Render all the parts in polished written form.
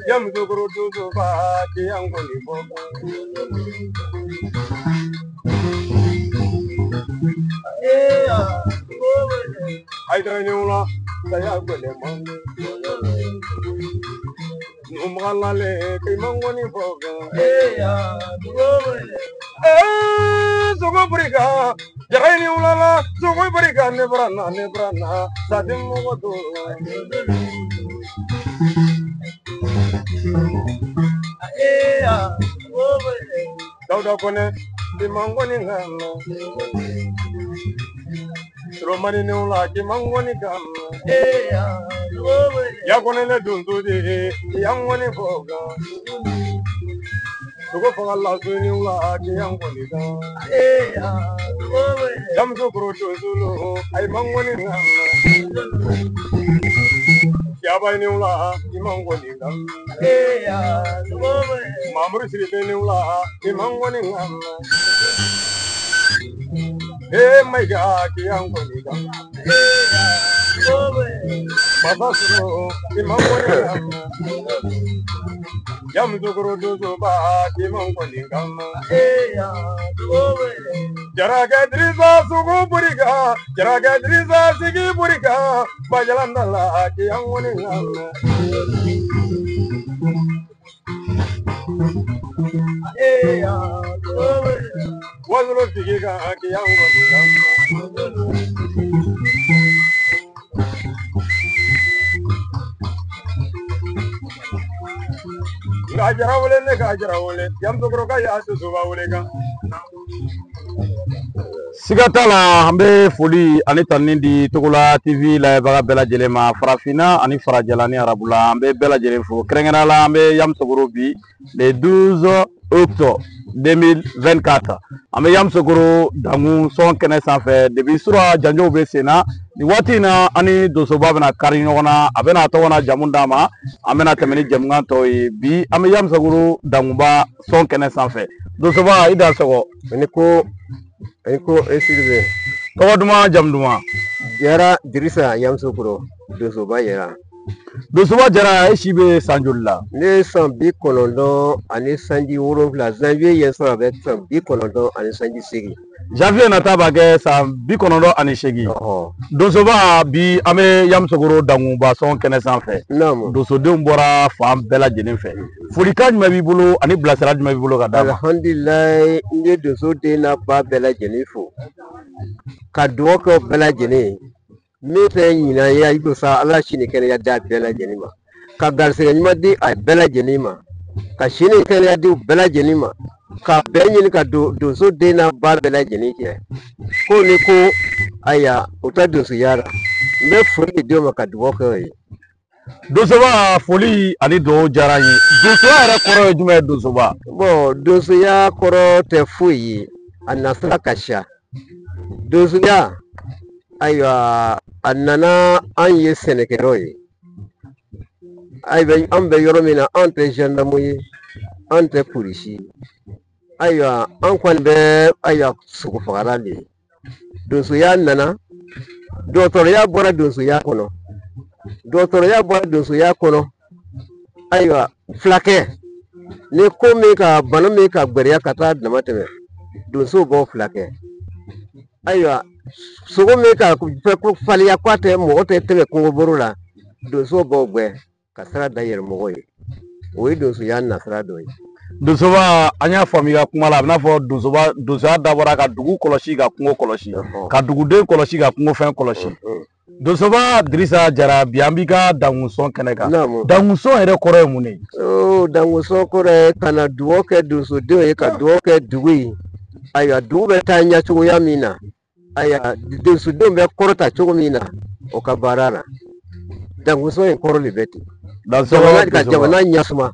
Yamusokoro donsoba k'i y'an kɔni bɔ Hayidara ɲɛwula saya gbɛlɛ man Numagalale k'i man kɔni bɔ sogo barika jaga ni wulala sogo barika ne bara na ne bara na sadi mɔgɔ to Dawuda Kɔnɛ k'i man kɔni kan Solomani ni wula k'i man kɔni kan Ya kɔnɛ ne donso de ye yan kɔni fɔ kan Sogo faga la ni wula k'i yan kɔni kan Yamusokoro donsolo ayi man kɔni kan Yaba ni wula k'i man kɔni kan Mamuru Sidibe ni wula k'i man kɔni kan Ee Mayiga k'i yan kɔni kan Baba Soro k'i man kɔni kan Yamusokoro donsoba k'i man kɔni kan Jarakɛ Dirisa sugu burika Jarakɛ Dirisa sigi burika Bajalanda la k'i yan kɔni kan Wasolon sigi kan k'i yan kɔni kan Nka jara wele ne ka jara wele Yamusokoro ka y'a sosoba wele kan. Siga t'a la, an bɛ foli ani tanuni di Togola TV lajɛbaga bɛɛ lajɛlen ma, farafinna ani farajɛla ni arabula, an bɛ bɛɛ lajɛlen fo. Kɛrɛnkɛrɛnnenya la, an bɛ Yamusokoro bi le 12 août 2024, an bɛ Yamusokoro dankun sɔn kɛnɛ sanfɛ. Depuis sura janjow bɛ sen na nin waati in na, an ni donsoba bɛna kari ɲɔgɔn na, a bɛna a tɔgɔ n'a jamu d'a ma, an bɛna tɛmɛ ni jɛmukan tɔw ye. Bi an bɛ Yamusokoro dankunba sɔn kɛnɛ sanfɛ. Donsoba, i dansɔgɔ. Ani ko ani ko e Sidibe. Tɔgɔ duman, jamu duman? Jara Dirisa Yamusokoro, donsoba Jara. Donsoba Jara, e si bɛ san joli la? Ne ye san 97 sanji 7. Janvier ye sɔrɔ, a bɛ san 98 sanji 8. Janvier nata b'a kɛ san 98. Donsoba, bi an bɛ Yamusokoro dankunba sɔn kɛnɛ sanfɛ. Donsodenw bɔra fan bɛɛ lajɛlen fɛ. Folikan jumɛn b'i bolo ani bilasira jumɛn b'i bolo ka d'a ma? Alihamdulilayi, n ye donso den n'a ba bɛɛ lajɛlen fo ka dugawu kɛ bɛɛ lajɛlen ye. Min tɛ ɲinan ye, i ko sa, Ala si ni kɛnɛya d'a bɛɛ lajɛlen ma, ka garisɛgɛ ɲuman di a bɛɛ lajɛlen ma, ka si ni kɛnɛya di u bɛɛ lajɛlen ma, ka bɛɛ ɲini ka don donso den n'a ba bɛɛ lajɛlen cɛ ko ni ko ayiwa u ta donsoya la. N bɛ foli di u ma ka dugawu kɛ o ye. Donsoba, foli ani dugawu diyara n ye. Donsoya yɛrɛ kɔrɔ ye jumɛn ye, donsoba? Bɔn, donsoya kɔrɔ tɛ foyi ye, a nasira ka ca. Donsoya, ayiwa, a nana an ye sɛnɛkɛlaw ye. Ayiwa, an bɛ yɔrɔ min na, an tɛ gendarme ye, an tɛ polisi ye. Ayiwa, an kɔni bɛ, ayiwa, sogofagala de ye. Donsoya nana, dɔgɔtɔrɔya bɔra donsoya kɔnɔ, dɔgɔtɔrɔya bɔra donsoya kɔnɔ. Ayiwa, fulakɛ ni ko min ka bana min ka gbɛrɛya ka taa dama tɛmɛ, donsow b'o fulakɛ. Ayiwa, sogo min ka fɛ ko faliya ko a tɛ mɔgɔ tɛ tɛmɛ kungoboro la, donsow b'o gbɛ ka sira da yɛlɛ mɔgɔ ye. O ye donsoya nasira dɔ ye. Donsoba, an y'a faamu i ka kuma la, a bɛ n'a fɔ donsoba, donsoya dabɔra ka dugu kɔlɔsi, ka kungo kɔlɔsi, ka duguden kɔlɔsi, ka kungofɛn kɔlɔsi. Donsoba Dirisa Jara, bi an b'i ka dankunsɔn kɛnɛ kan. Dankunsɔn yɛrɛ kɔrɔ ye mun ye? Dankunsɔn kɔrɔ ye ka na dugawu kɛ donsodenw ye, ka dugawu kɛ dugu ye. Ayiwa, dugu bɛ taa ɲɛ cogoya min na, ayiwa, donsodenw bɛ kɔrɔta cogo min na o ka baara la, dankunsɔn in kɔrɔ de bɛ ten. Donsoba, ka jamana ɲɛsuma.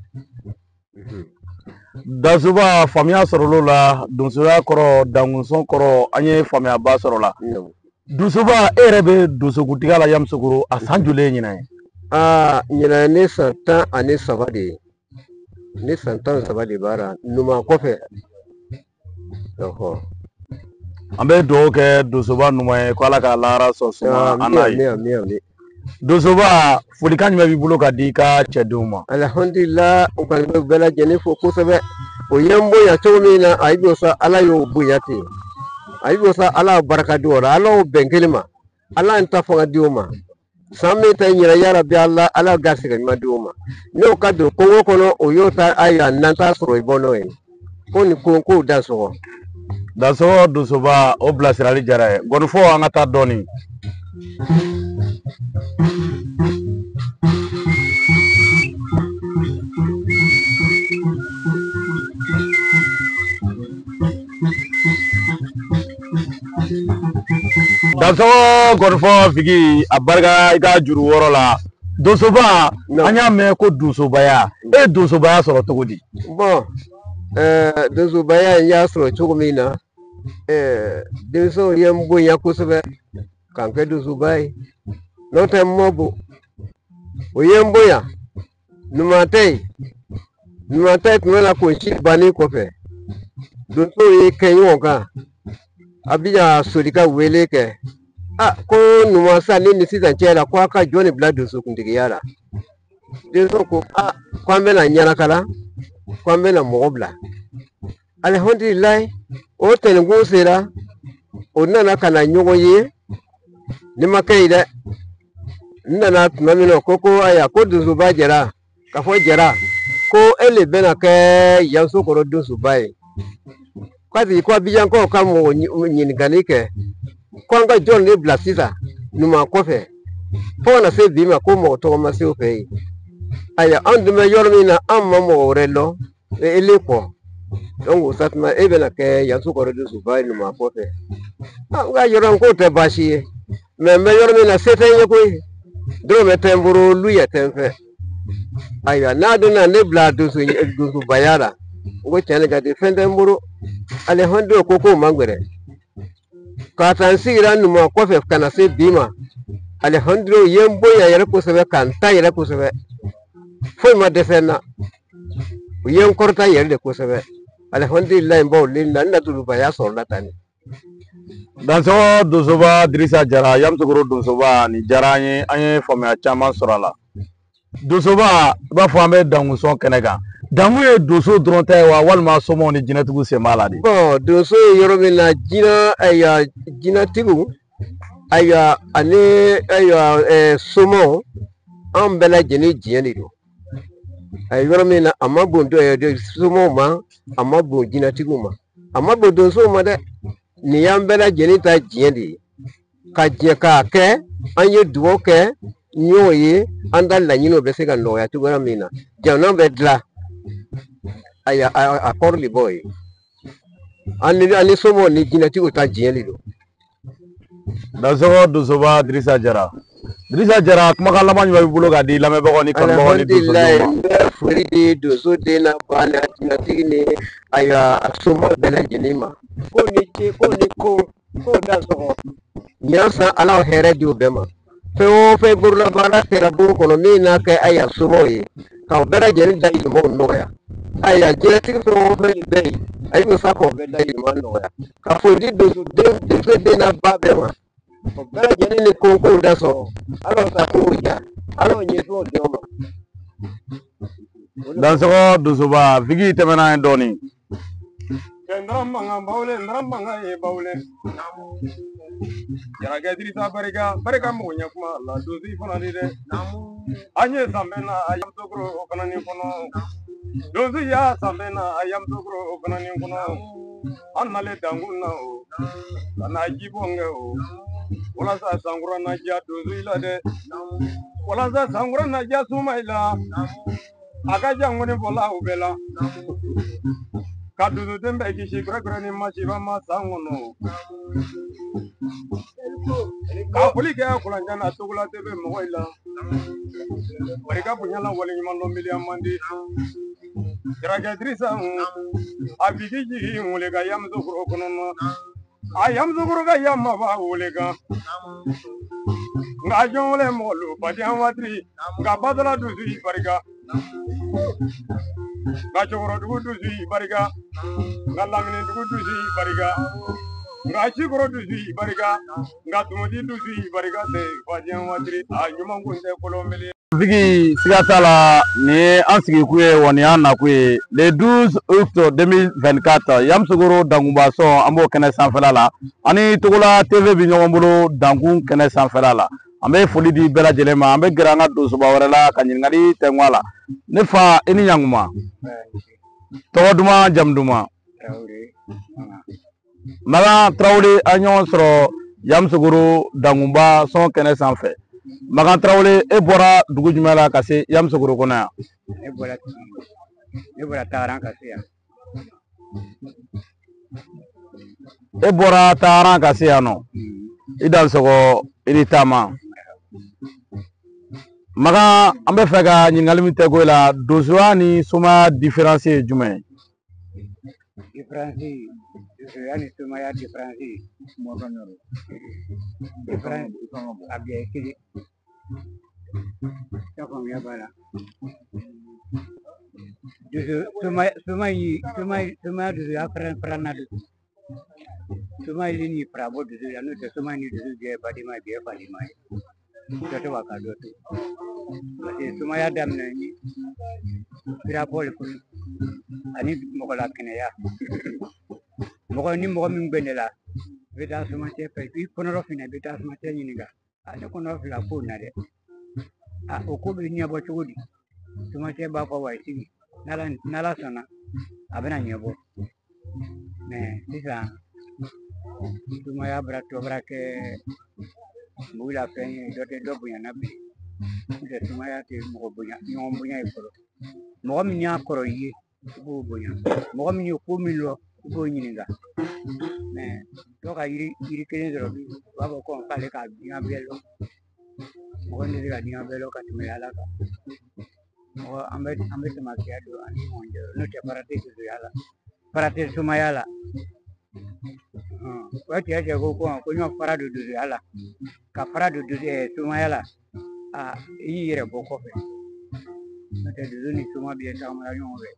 Donsoba, faamuya sɔrɔla o la. Donsoya kɔrɔ, dankunsɔn kɔrɔ, an ye faamuyaba sɔrɔ la. Donsoba, e yɛrɛ bɛ donsokuntigiya la Yamusokoro, a san joli ye ɲinan ye? Aa, ɲinan ye ne san 13 de ye. Ne san 13 de b'a la numan kɔfɛ. An bɛ dugawu kɛ donsoba Numa ye ko Ala ka lahara sɔn suma an n'a ye. Ami, ami, ami. Donsoba, folikan jumɛn b'i bolo ka di i ka cɛdenw ma? Alihamudulila, u kɔni bɛ bɛɛ lajɛlen fo kosɛbɛ. O ye n bonya cogo min na, a y'o sa, Ala y'o bonya ten. A y'o sa, Ala y'o barika di o la, Ala y'o bɛn kelen ma, Ala ye n ta fanga di o ma. San min ta ɲinɛ, yarabi Ala, Ala garisɛgɛ ɲuman di o ma. N'o ka don kongo kɔnɔ, o y'o ta, ayiwa, n'an t'a sɔrɔ i bɔ n'o ye. Ko ni ko k'o da sɔgɔ. Dansɔgɔ Donsoba, o bilasirali diyara ye. Gɔnifɔ, an ka taa dɔɔnin. Dansɔgɔ gɔnifɔ Figi, a barika i ka juru wɔɔrɔ la. Donsoba, an y'a mɛn ko donsobaya, e ye donsobaya sɔrɔ cogo di? Bɔn, donsobaya in y'a sɔrɔ cogo min na, denmisɛnw ye n bonya kosɛbɛ k'an kɛ donsoba ye. N'o tɛ n ma bon, o ye n bonya. Ɲuman tɛ yen, ɲuman tɛ tun bɛ na kunsi bannen kɔfɛ, donsow ye kɛ ɲɔgɔn kan. A bɛna soli ka wele kɛ, a ko ɲuman sa ni sisan cɛ la, ko a ka jɔn de bila donsokuntigiya la. Denmisɛnw ko a ko an bɛna ɲɛnakala, ko an bɛna mɔgɔ bila. Alihamdulilayi, o tɛnɛnkun sera, o nana ka na ɲɔgɔn ye. Ne ma kɛ yen dɛ. N nana tuma min na, ko ayiwa, ko donsoba Jara, k'a fɔ Jara ko e de bɛna kɛ Yamusokɔrɔ donsoba ye. Paseke ko Abijankaw ka mɔgɔ ɲininkali kɛ ko an ka jɔn de bila sisan ɲuman kɔfɛ, fo ka na se bi ma ko mɔgɔ tɔgɔ ma se o fɛ yen. Ayiwa, anw dun bɛ yɔrɔ min na, an ma mɔgɔ wɛrɛ lɔn ele kɔ. Donc o satuma e bɛna kɛ Yamusokɔrɔ donsoba ye ɲuman kɔfɛ. N ka yɔrɔ k'o tɛ baasi ye, mɛ n bɛ yɔrɔ min na, se tɛ n ye koyi. Dɔrɔmɛ tɛ n bolo, lu yɛ tɛ n fɛ. Ayiwa, n'a donna ne bila donsobaya la, n ko tiɲɛ de ka di, fɛn tɛ n bolo. Alihamdulilayi, ko k'o man gɛlɛn. K'a ta n sigira ɲuman kɔfɛ ka na se bi ma, alihamdulilayi, ye n bonya yɛrɛ kosɛbɛ, ka n ta yɛrɛ kosɛbɛ. Foyi ma dɛsɛ n na. U ye n kɔrɔta yɛrɛ de kosɛbɛ. Alihamdulilayi, n b'o le na, n na donsobaya sɔrɔla tan de. Dansɔgɔ Donsoba Dirisa Jara, Yamusokɔrɔ donsoba, nin diyara an ye, an ye faamuya caman sɔrɔ a la. Donsoba, i b'a fɔ an bɛ dankun kɛnɛ kan. Dankun ye donso dɔrɔn tɛ ye wa, walima somɔgɔw ni jinɛtigiw sen b'a la de? Bɔn, donso ye yɔrɔ min na, jinɛ, ayiwa, jinɛtigiw, ayiwa, ani ayiwa, somɔgɔw, anw bɛɛ lajɛlen diɲɛ de don. A ye yɔrɔ min na, a ma bon somɔgɔw ma, a ma bon jinɛtigiw ma, a ma bon donsow ma dɛ. Nin y'an bɛɛ lajɛlen ta diɲɛ de ye. Ka jɛ k'a kɛ, an ye dugawu kɛ ɲɔgɔn ye, an ka laɲiniw bɛ se ka nɔgɔya cogoya min na. Jamana bɛ dilan, ayiwa, a kɔrɔ de b'o ye. An ni somɔgɔw ni jinɛtigiw ta diɲɛ de don. Dansɔgɔ Donsoba Dirisa Jara. Dirisa Jara, kumakan laban jumɛn b'i bolo ka di lamɛnbagaw ni kanubagaw ni donsodenw ma? N bɛ foli di donso den na ba ni jinɛtigi ni ayiwa somɔgɔw bɛɛ lajɛlen ma. Ko ni ce, ko ni ko, ko dansɔgɔ. Ɲinan san, Ala hɛrɛ di o bɛɛ ma. Fɛn o fɛn bololabaara kɛra bolo kɔnɔ min n'a kɛ ayiwa somɔgɔw ye, k'aw bɛɛ lajɛlen dahirimɛw nɔgɔya. Ayiwa, diɲɛtigi fɛn o fɛn bɛ yen, a y'o sa k'o bɛɛ dahirimɛ nɔgɔya. Ka foli di donso den n'a ba bɛɛ ma. O bɛɛ lajɛlen ni ko kow da sɔrɔ. Ala ta kow diya, Ala ɲɛfɔ di aw ma. Dansɔgɔ Donsoba, Figi tɛmɛna ye dɔɔnin. Ndara mankan bawule, ndara mankan ye bawule. Jarakɛ Dirisa barika, barika mɔgɔ ɲɛ kuma la, donso i fana di dɛ. An ye sanbɛ na a Yamusokɔrɔ o fana nin kɔnɔ. Donso y'a sanbɛ na a Yamusokɔrɔ o fana nin kɔnɔ. An nalen dankun na o, ka na jibɔn kɛ o. Walasa sankura na diya donso i la dɛ. Walasa sankura na diya suma i la. A ka jan ŋɔni fɔla o bɛɛ la. Ka donsoden bɛɛ kisi gɛrɛgɛrɛ ni masiba ma san kɔnɔ. Ka foli kɛ kulanjan na Togola tɛ bɛ mɔgɔ i la. Barika bonya la waleɲuman dɔn miliyan man di. Jarakɛ Dirisa, a bigi jigi wele ka Yamusokɔrɔ kɔnɔ na. A Yamusokɔrɔ ka yamaba wele kan. Nka jɔn wele mɔgɔ lo baden waati, nka badala dusu i barika. Nka cɛkɔrɔdugu dusu i barika. Nka laminidugu dusu i barika. Nka cikɔrɔ dusu barika nka tumudi dusu barika tɛ fajɛ waati a ɲuman kun tɛ kolonbele. Figi siga t'a la, nin ye an sigikun ye wa nin y'an nakun ye. Le 12 août 2024, Yamusokoro Dankunba sɔn, an b'o kɛnɛ sanfɛla la, ani Togola TV bɛ ɲɔgɔn bolo Dankun kɛnɛ sanfɛla la. An bɛ foli di bɛɛ lajɛlen ma. An bɛ gɛrɛ an ka donsoba wɛrɛ la ka ɲininkali tɛnku a la. Ne fa, i ni ɲankuma. Tɔgɔ duman, jamu duman? Makan Tarawele. An ɲɔgɔn sɔrɔ Yamusokoro Dankunba sɔn kɛnɛ sanfɛ. Makan Tarawele, e bɔra dugu jumɛn la ka se Yamusokoro kɔnɔ yan? Ne bɔra Tagaran ka se yan. E bɔra Tagaran ka se yan nɔ. I dansɔgɔ, i ni taama. Makan, an bɛ fɛ ka ɲininkali min tɛ ko i la, donsoya ni somaya différence ye jumɛn ye? Différence, donsoya ni somaya différence, différence a bɛɛ ye kelen. I ka faamuya b'a la. Donso somaya soma yi soma somaya donsoya fɛrɛ fɛrɛ na don. Soma yi ni fara bɔ donso la, n'o tɛ soma ni donso bɛɛ ye badenma ye, bɛɛ ye fadenma ye. Dɔ tɛ wa ka dɔ to. Parce que somaya daminɛ ni sirabɔ le kɔnɔ ani mɔgɔ la kɛnɛya. Mɔgɔ ni mɔgɔ min bɛ ne la, i bɛ taa somacɛ fɛ, i kɔnɔrɔ fina, i bɛ taa somacɛ ɲininka. A ne kɔnɔ fila ko na dɛ. A o ko bɛ ɲɛbɔ cogo di? Somacɛ b'a fɔ wa i sigi. N'Ala sɔnna, a bɛna ɲɛbɔ. Mɛ sisan somaya bara tɔ bara kɛ mugu la fɛn ye, dɔ tɛ dɔ bonyana bi. N'o tɛ somaya tɛ mɔgɔ bonya, ɲɔgɔn bonya ye fɔlɔ. Mɔgɔ min y'a kɔrɔ i ye, i b'o bonya. Mɔgɔ min ye ko min lɔ, i b'o ɲininka. Mɛ dɔw ka yiri yiri kelen sɔrɔ bi, u b'a fɔ ko k'ale ka diɲɛ bɛɛ lɔn. Mɔgɔ tɛ se ka diɲɛ bɛɛ lɔn ka tɛmɛ Ala kan. Mɔgɔ an bɛ tamasiya don an ni ɲɔgɔn cɛ, n'o tɛ fara tɛ donsoya la, fara tɛ somaya la. O cɛ cɛ ko ko ɲɔ fara don donsoya la, ka fara don somaya la, aa i y'i yɛrɛ bɔ kɔfɛ. N'o tɛ donso ni soma bɛɛ tagamana ɲɔgɔn fɛ.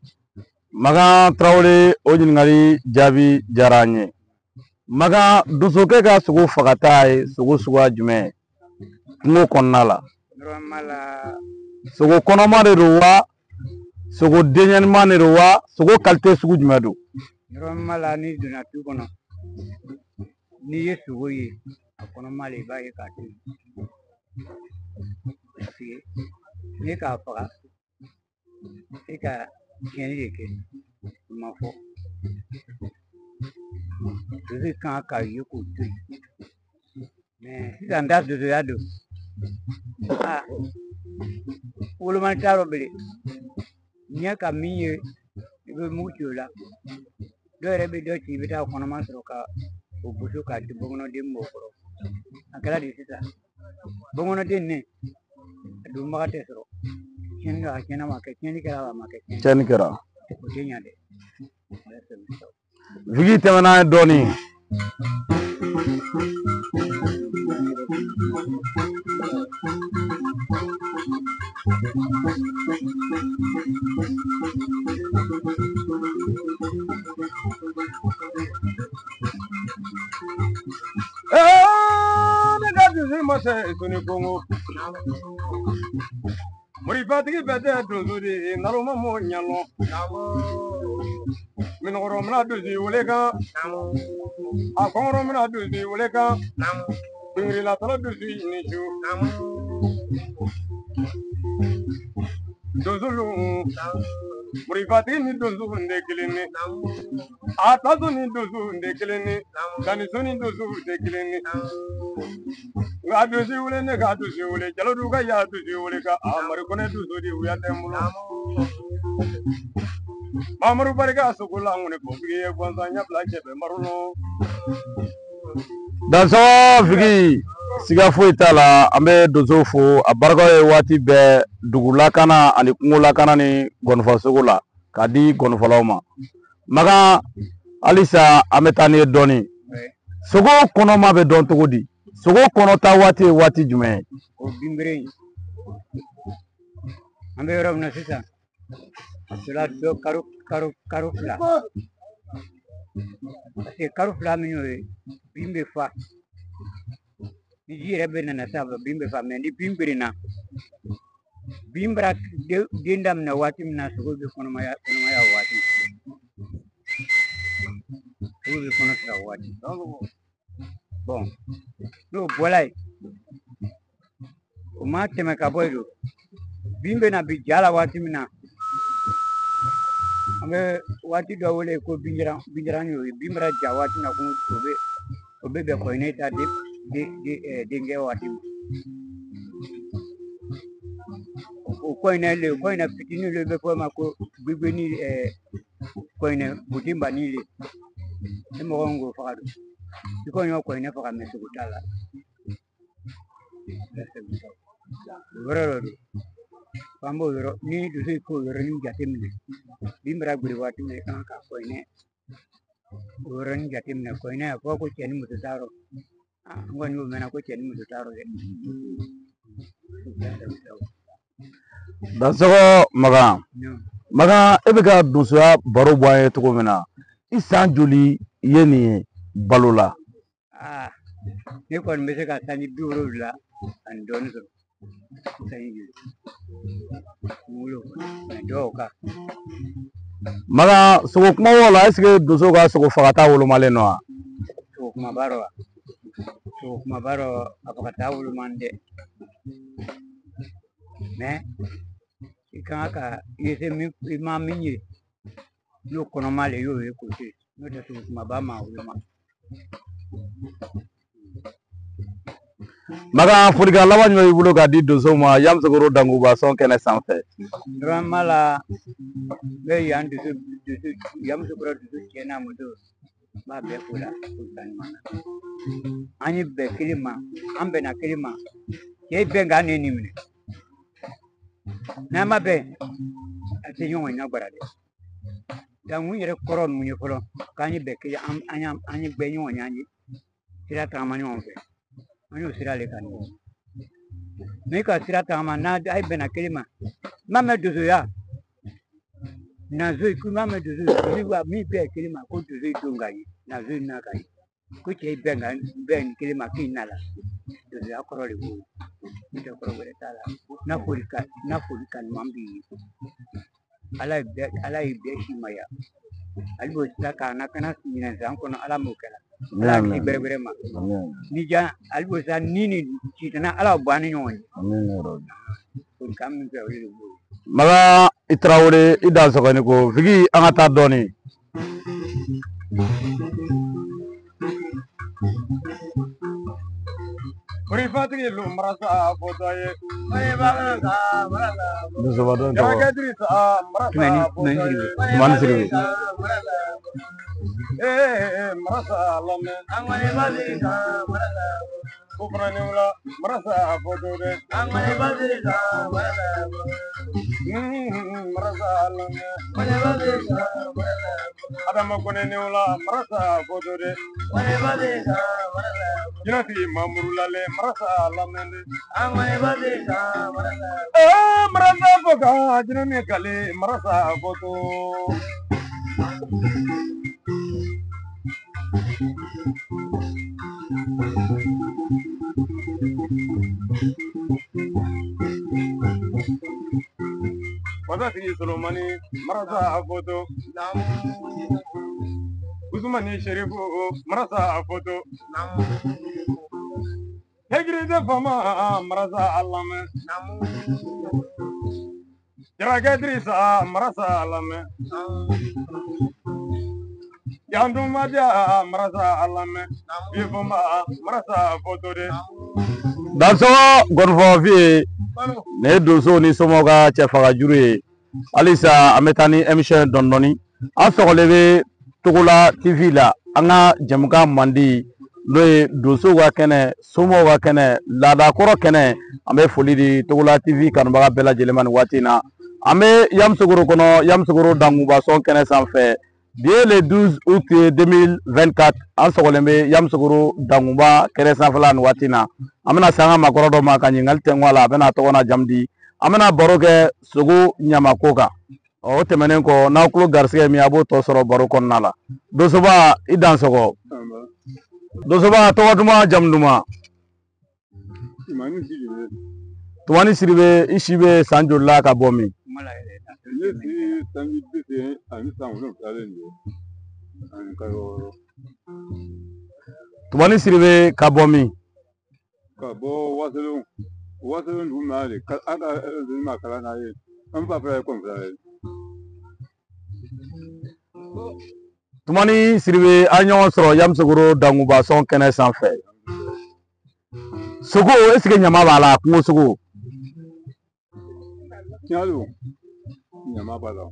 Makan Tarawele, o ɲininkali jaabi diyara an ye. Makan, donsokɛ ka sogo fagata ye sogo suguya jumɛn ye kungo kɔnɔna la? Normalement la. Sogo kɔnɔma de don wa, sogo denyɛnima de don wa, sogo qualité sugu jumɛn don? Normalement la, n'i donna tu kɔnɔ, n'i ye sogo ye, a kɔnɔma le, i b'a ye k'a to yen. Parce que n'i k'a faga, e ka tiɲɛni de kɛ, o ma fɔ. Donso kan k'a ye k'o to yen. Mɛ sisan ta donsoya don. Aa wolomani t'a rɔ bilen. Ɲɛ ka min ye, i bɛ mugu ci o la. Dɔw yɛrɛ bɛ dɔ ci, i bɛ taa kɔnɔma sɔrɔ ka o boso k'a di bɔnkɔnɔden m'o kɔrɔ. A kɛra di sisan? Bɔnkɔnɔden nin, a donbaga tɛ sɔrɔ. Tiɲɛni a tiɲɛna ma kɛ, tiɲɛni kɛra a ma kɛ tiɲɛni. Tiɲɛni kɛra. O tɛ ɲa dɛ. Ala fɛn bɛ sɔrɔ. Figi tɛmɛna ye dɔɔni. Ne ka dusu ma se soni kongo. Morifatigi bɛɛ tɛ donso de ye, naloma m'o ɲɛnɔ. Minɔgɔrɔ mina dusu wele kan, a kɔngɔrɔ mina dusu wele kan, bingirilatɔ dusu ni su. Donsolu, morifatigi ni donso de kelen ni, a taso ni donso de kelen ni, daniso ni donso de kelen ni. Nka dusu wele, ne ka dusu wele, jalodu ka ya dusu wele ka a mari kɔnɛ dusu di wuya tɛ n bolo. Mamuru barika sogo la ŋuni kɔfigi ye gansan ɲɛ fila cɛ bɛ marolo. Dansɔgɔ Figi, siga foyi t'a la, an bɛ donso fo a barika ye waati bɛɛ dugu lakana ani kungo lakana ni gɔnifɔsogo la k'a di gɔnifɔlaw ma. Makan, halisa an bɛ taa n'i ye dɔɔni. Sogo kɔnɔma bɛ dɔn cogo di? Sogo kɔnɔta waati ye waati jumɛn ye? O binbere in, an bɛ yɔrɔ min na sisan, a sera dɔ karo 2. Parce que kalo 2 min y'o ye, bin bɛ fa. Ni ji yɛrɛ bɛ nana sisan, bin bɛ fa. Mais ni bin gerenna, bin bara den daminɛ waati min na, sogo bɛ kɔnɔmaya o waati. Sogo bɛ kɔnɔ sira o waati. Bon, n'o bɔla yen, o ma tɛmɛ ka bɔ yen don. Bin bɛ na bi ja la waati min na, an bɛ waati dɔ wele ko binjaran y'o ye. Bin bara ja waati min na, ko o bɛ bɛn kɔɲɔ ta denkɛ waati ma. O kɔɲɔ le, kɔɲɔ fitinin le bɛ fɔ o ma ko gbegeni, kɔɲɔ butinbani le. Ni mɔgɔ min k'o faga don, i kɔni y'o kɔɲɔ faga, mɛ sogo t'a la. O yɔrɔ dɔ don. An b'o yɔrɔ ni dusu k'o yɔrɔnin jateminɛ. Bin bara gwere waati min na, i kan ka kɔɲɔ o yɔrɔnin jateminɛ. Kɔɲɔ a fɔ ko cɛ ni muso t'a rɔ. N kɔni y'o mɛnna ko cɛ ni muso t'a rɔ dɛ. Dansɔgɔ Makan. Makan, e bɛ ka donsoya baro bɔ an ye cogo min na, i san joli i ye nin ye balo la? Ne kɔni bɛ se ka sanji 70 ani dɔɔnin sɔrɔ. Sanji joli? N wolo mɛ dɔw kan. Makan, sogo kuma b'o la, est ce que donso ka sogo fagata wolomalen don wa? Sogo kumaba dɔ wa? Sogo kumaba dɔ, a fagata woloman dɛ. Mɛ i kan ka i ye se min, i ma min ye, n'o kɔnɔma le y'o ye k'o to yen. N'o tɛ sogo kumaba ma woloma. Makan, folikan laban jumɛn b'i bolo k'a di donsow ma Yamusokoro Danguba sɔn kɛnɛ sanfɛ? Vraiment la, n bɛ yan dusu Yamusokoro dusu cɛ n'a muso, n b'a bɛɛ fo la folikan ɲuman na. An ye bɛn kelen ma, an bɛnna kelen ma. Cɛ bɛn k'an ne nin minɛ. N'an ma bɛn, a tɛ ɲɔgɔn ɲɛ gwara dɛ. Dankun yɛrɛ kɔrɔ mun ye fɔlɔ, k'an ye bɛn kelen, an ye bɛn ɲɔgɔn ye, an ye sira tagama ɲɔgɔn fɛ. An y'o sira le kan nin ye. N'i ka sira tagama, n'a a ye bɛnna kelen ma, n m'a mɛn donsoya. Nazo, n m'a mɛn donso, donso wa min bɛn kelen ma, ko donso don ka ye, nazo na ka ye. Ko cɛ bɛn ka bɛn kelen ma k'i na la. Donsoya kɔrɔ de b'o ye. N'o tɛ kɔrɔ wɛrɛ t'a la. N'a foli ka, n'a foli ka ɲuman b'i ye. Ala ye bɛɛ si ma ya. Ale b'o sira k'an na kana ɲinɛ san kɔnɔ, Ala m'o kɛla. Ala k'i bɛrɛ bɛrɛ ma. Ni ja, ale b'o sira ni ni sitana, Ala b'o bɔ an ni ɲɔgɔn ye. Folikan min fɛ, o de b'o ye. Makan i Tarawele, i dansɔgɔni ko Figi, an ka taa dɔɔnin. Korifatigi lu marasa fɔtɔ ye. Donsoba dɔ in tɔgɔ. Jarakɛ Dirisa marasa fɔtɔ ye. Tumani Sidibe. Ee marasa lamɛn. Ko fana ni wula marasa fɔtɔ dɛ. Marasa lamɛn. Adama Kɔnɛ ni wula marasa fɔtɔ dɛ. Jinɛtigi Mamuru Lale marasa lamɛn dɛ. Ee marasa fɔ ka jinɛ min kale marasa fɔtɔ. Masatigi Solomani marasa fɔtɔ. Usumani Sherifu marasa fɔtɔ. Hegiride fama marasa lamɛn. Jarakɛ Dirisa marasa lamɛn. Yantumadiya marasa lamɛn. Bifoma marasa fɔtɔ dɛ. Dansɔgɔ gɔnifɔ fiye, nin ye donsow ni somɔgɔw ka cɛfagajuru ye. Halisa an bɛ taa ni émission ye dɔɔni dɔɔni. An sɔgɔlen bɛ Togola TV la, an ka jɛmukan mandi n'o ye donsow ka kɛnɛ, somɔgɔw ka kɛnɛ, laadakɔrɔ kɛnɛ. An bɛ foli di Togola TV kanubaga bɛɛ lajɛlen ma nin waati in na. An bɛ Yamusokoro kɔnɔ, Yamusokoro Danguba sɔn kɛnɛ sanfɛ. Bi ye le 12 août 2024, an sɔgɔlen bɛ Yamusokoro Danguba kɛnɛ sanfɛla nin waati in na. An bɛna se an ka maakɔrɔ dɔ ma ka ɲininkali tɛnku a la, a bɛna a tɔgɔ n'a jamu di. An bɛna baro kɛ sogo ɲamako kan. Ɔ o tɛmɛnen kɔ, n'aw tulo garisigɛ min, a b'o tɔ sɔrɔ baro kɔnɔna la. Donsoba, i dansɔgɔ. Donsoba, tɔgɔ duman, jamu duman? Tumani Sidibe, i si bɛ san joli la, ka bɔ min? Ne si sanji 87 de ye ani kalo 6. Tumani Sidibe, ka bɔ min? Ka bɔ Wasolon, Wasolon dugu ma de, an ka ma kalan n'a ye, an fa fila ye kɔn ye. Tumani Sidibe, an ɲɔgɔn sɔrɔ Yamusokoro Dangubasɔn kɛnɛ sanfɛ. Sogo, est ce que ɲama b'a la, kungo sogo? Tiɲɛ don, ɲama b'a la.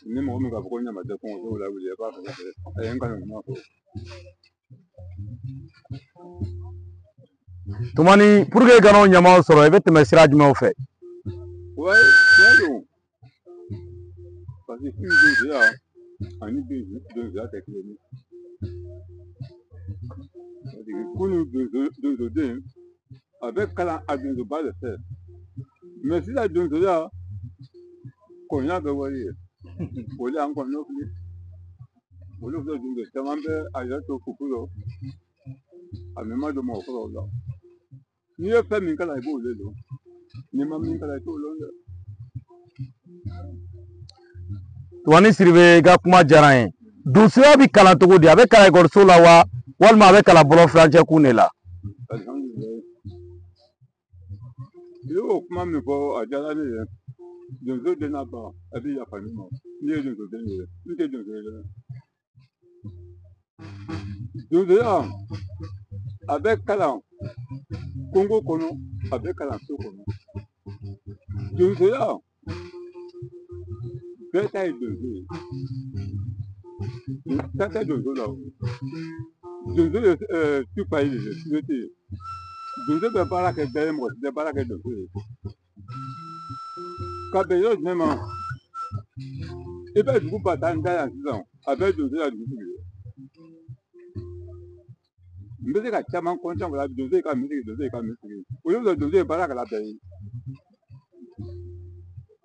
Ni mɔgɔ min k'a fɔ ko ɲama tɛ kungo sogo la, wuli i b'a fɔ a ye n kanu kuma fɔ. Tumani, pour que i kana o ɲamaw sɔrɔ, i bɛ tɛmɛ sira jumɛnw fɛ? Wa tiɲɛ don, parce que fɛn donsoya ani donsoya tɛ kelen ye. Parce que kunun donsoden a bɛ kalan a donsoba de fɛ, mɛ sisan donsoya kɔnya bɛ wari ye, o de y'an kɔni fili. Olu filɛ, donso caman bɛ a yɛrɛ to fufu la, a mɛ ma don mɔgɔkɔrɔw la. N'i ye fɛn min kalan, i b'o de dɔn. N'i ma min kalan, i t'o lɔn dɛ. Tumani Sidibe, i ka kuma diyara n ye. Donsoya bɛ kalan cogo di? A bɛ kalan ekɔliso la wa, walima a bɛ kalan bɔlɔn furancɛ kun de la? Alihamudulilayi, i y'o kuma min fɔ, a diyara ne ye. Donso den n'a ba, a bɛ yafa ne ma. Ne ye donso den ye, n tɛ donso ye dɛ. Donsoya a bɛ kalan kongo kɔnɔ, a bɛ kalan so kɔnɔ. Donsoya, bɛɛ ta ye donso ye, ta tɛ donso la. O donso ye tufa ye de, société ye. Donso bɛ baara kɛ bɛɛ ye, mɔgɔ si tɛ baara kɛ donso ye. Ka bɛn yɔrɔ jumɛn ma? I bɛ dugu ba tan da yan sisan, a bɛɛ donso ya dugu ye. N bɛ se ka caman kɔntan o la. Donso ye ka min sigi, donso ye ka min sigi, olu bɛ donso ye baara kɛla bɛɛ ye.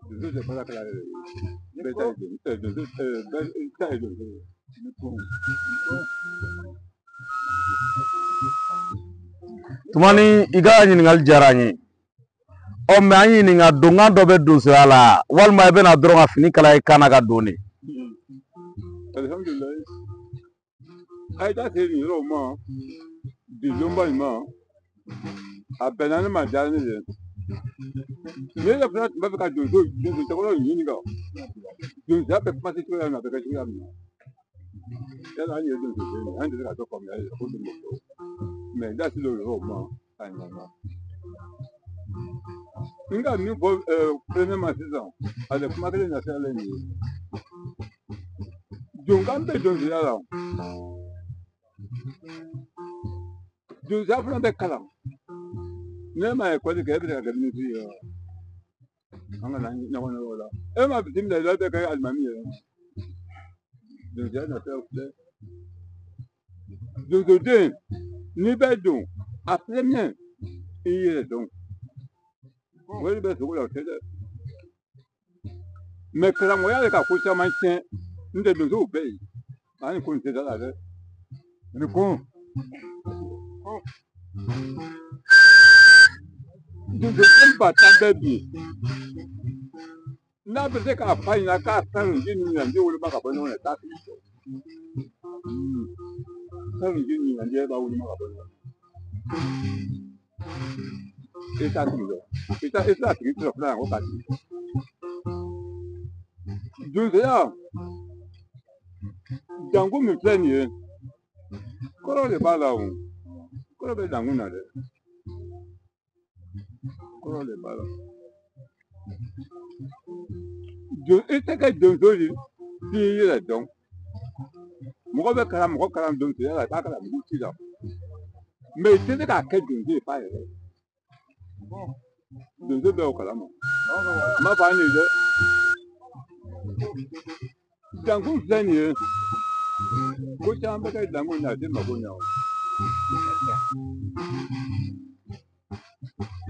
Donso tɛ baara kɛla yɛrɛ ye, bɛɛ ta ye donso, bɛɛ ta ye donso ye. Tumani, i ka ɲininkali diyara n ye. Ɔ mɛ an ɲininka, donkan dɔ bɛ donsoya la, walima i bɛna dɔrɔn ka fini kala i kan na ka don de? Alihamudulilayi, a ye da se nin yɔrɔw ma bi, donba in ma, a bɛnna ne ma, diyara ne ye. Ne yɛrɛ fana tun b'a fɛ ka donso cɛkɔrɔbaw ɲininka, donsoya bɛ kuma se cogoya min na, a bɛ kɛ cogoya min na. Yala an ye donso den ye, an tɛ se ka dɔ faamuya yɛrɛ ko donso, mɛ da se o yɔrɔw ma, a ɲɛna. N ka min fɔ premier ma sisan, ale kuma kelen na sira nin ye. Donkan bɛ donsoya la, donsoya fana bɛ kalan. Ne ma ekɔli kɛ, e bɛ se ka kɛ minisiri ye wa? An kana ɲɔgɔn ye o la. E ma bisimila i la, e bɛ kɛ alimami ye. Donsoya nasiraw filɛ. Donsoden, n'i bɛ don a premier, i yɛrɛ dɔn. Wari bɛ sogo la, o tɛ dɛ. Mɛ karamɔgɔya de ka ko caman tiɲɛ. N tɛ donsow bɛɛ ye, ani ko n tɛ da la dɛ. Ni ko donsoden 10 000 bɛ bi, n'a bɛ se k'a fa ɲɛna k'a sanu ji ni ɲanji woloma ka bɔ ɲɔgɔn na, t'a tigi sɔrɔ. Sanu ji ni ɲanji b'a woloma ka bɔ ɲɔgɔn na, i t'a tigi dɔn, i t'a i t'a tigi sɔrɔ fila yan ko k'a tigi. Donsoya danko min filɛ nin ye, kɔrɔ de b'a la o. Kɔrɔ bɛ dankun na dɛ, kɔrɔ de b'a la. I tɛ kɛ donso ye f'i yɛrɛ dɔn. Mɔgɔ bɛ kalan, mɔgɔ kalan donsoya la, i b'a kalan mugu ci la, mɛ i tɛ se k'a kɛ donso ye f'a yɛrɛ ye. Donso bɛ o kalama, n b'a fɔ an ye dɛ. Dankun filɛ nin ye, ko caman bɛ kɛ dankun na, a tɛ mako ɲɛ o.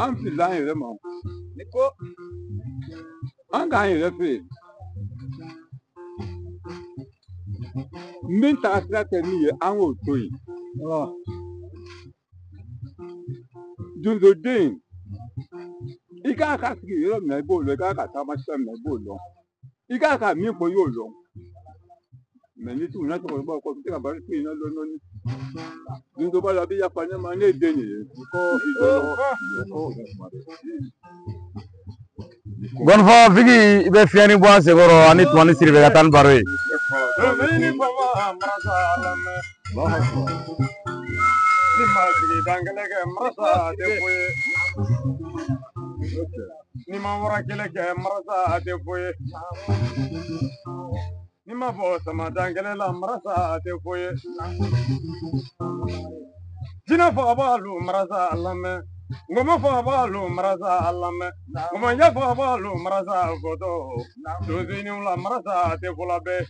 An filila an yɛrɛ ma. An k'an yɛrɛ feere. Min taga sira tɛ min ye, an k'o to yen. Donsoden, i k'a ka sigi yɔrɔ min na, i b'o lɔn, i k'a ka taama sira min na, i b'o lɔn. I k'a ka min fɔ, i y'o lɔn. Mɛ n'i tuguna cɛkɔrɔbaw kɔ, i bɛ se ka baro sigi ɲɛna dɔɔni dɔɔni. Donso b'a la, a bɛ yafa ne ma, ne ye den de ye. Gɔnifɔ Figi, i bɛ fiɲɛni bɔ an senkɔrɔ ani Tumani Siribe ka taa ni baro ye. Ni ma wara kɛlɛ kɛ marasa tɛ foyi ye. Ni ma bɔ sama dan kɛlɛ la marasa tɛ foyi ye. Jinɛ fagabaa lu marasa lamɛn. Ngɔmɔ fagabaa lu marasa lamɛn. Ngɔmɔɲɛ fagabaa lu marasa fɔtɔ. Donsoninw la marasa tɛ fɔla bɛɛ.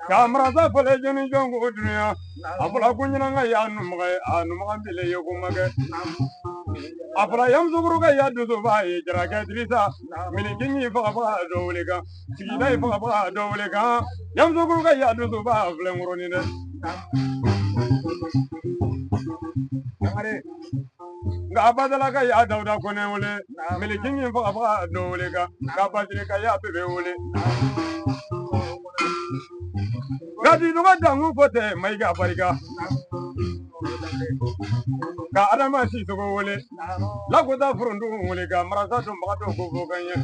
Ka marasa fɔlɔ jɔnni jɔn ko dunuya. A fɔla ko ɲinanga y'a numaga ye, a numaga bile ye ko ma kɛ. A fɔla Yamusokoro ka ya donsoba ye Jarakɛ Dirisa. Milikingi fagabaga dɔ wele kan. Sigida ye fagabaga dɔ wele kan. Yamusokoro ka ya donsoba filɛ n kɔrɔ nin dɛ. Nka Badala ka ya Dawuda Kɔnɛ wele. Milikingi fagabaga dɔ wele kan. Nka Basire ka ya Bebe wele. Nka Diduga dangu fɔ tɛ Mayiga barika. Ka Adama Sisoko wele. Lakota Furundu wele ka marasa dɔnbaga dɔw ko fɔ kan ye.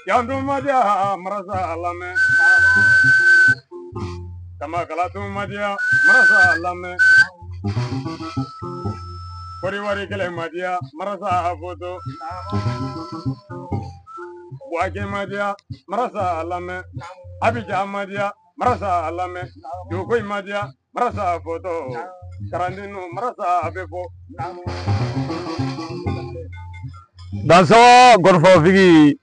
Yan dun ma diya marasa lamɛn. Samakala tun ma diya marasa lamɛn. Kɔdiwari kɛlɛ ma diya marasa foto. Buwake ma diya marasa lamɛn. Abidjan ma diya marasa lamɛn. Dokoyi ma diya marasa foto. Karandinu marasa bɛ fɔ. Dansɔgɔ Gɔnifɔ Figi,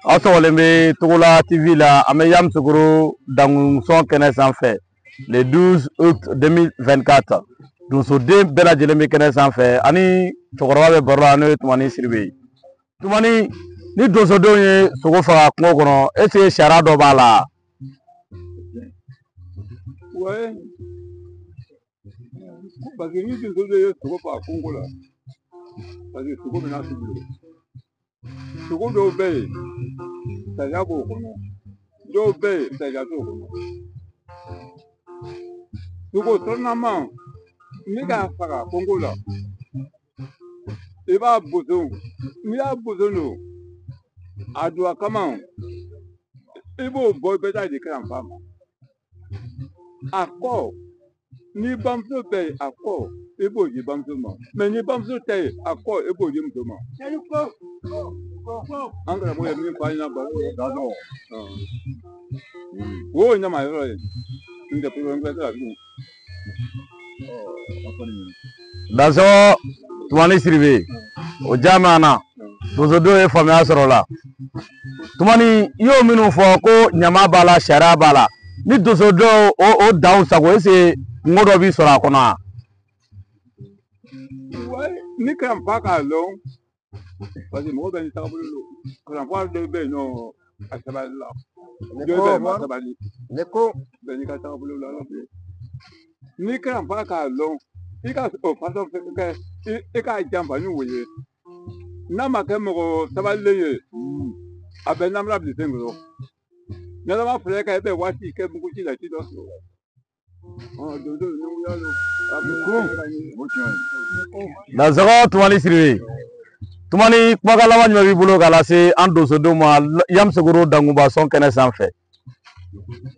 aw sɔgɔlen bɛ Togola TV la, an bɛ Yamusokoro dankun kɛnɛ sanfɛ le 12 août 2024. Donsoden bɛɛ lajɛlen bɛ kɛnɛ sanfɛ ani cɛkɔrɔba bɛ baro la, n'o ye Tumani Siribe ye. Tumani, ni donsodenw ye sogo faga kungo kɔnɔ, est ce que sariya dɔ b'a la? Ouais. Parce que ni donso de ye sogo faga kungo la, parce que sogo bɛna sugu bolo. Sogo dɔw bɛ yen, sariya b'o kɔnɔ. Dɔw bɛ yen, sariya t'o kɔnɔ. Sogo tɔnama, n'i k'a faga kungo la, i b'a boson. N'i y'a boson don, a don a kama, i b'o bɔ, i bɛ taa di kalanfa ma. A kɔ, ni bamuso bɛ yen, a kɔ, i b'o di bamuso ma. Mɛ ni bamuso tɛ yen, a kɔ, i b'o di muso ma. An karamɔgɔ ye min fɔ an ɲɛna baro la. O y'o ɲama yɔrɔ ye. N tɛ problème wɛrɛ t'a la tugun. Dansɔgɔ Tumani Siribe, o diya mɛn an na. Donsodenw ye faamuya sɔrɔ o la. Tumani, i y'o minnu fɔ ko ɲama b'a la, sariya b'a la. Ni donsodenw o danw sago, est ce que kungo dɔ b'i sɔrɔ a kɔnɔ wa? Ni kalanfa k'a lɔn, parce que mɔgɔ bɛɛ n'i taabolo don. Kalanfa dɔw bɛ yen nɔ, a sabali la. Dɔw bɛ yen, ma sabali. Ne ko Bɛɛ n'i ka taabolo la Ala bolo. Ni kalanfa k'a lɔn, i ka o fasɔn kɛ, i k'a janfa ni o ye. N'a ma kɛ mɔgɔ sabalilen ye, a bɛ namara bila sen kɔrɔ. N'Ala fara kan, i bɛ waati kɛ mugu ci la, i ti dɔ sɔrɔ. Donso ninnu y'a lɔn. Dansɔgɔ Tumani Siribe. Tumani, kumakan laban jumɛn b'i bolo k'a lase an donsodenw ma Yamusokoro dankunba sɔn kɛnɛ sanfɛ?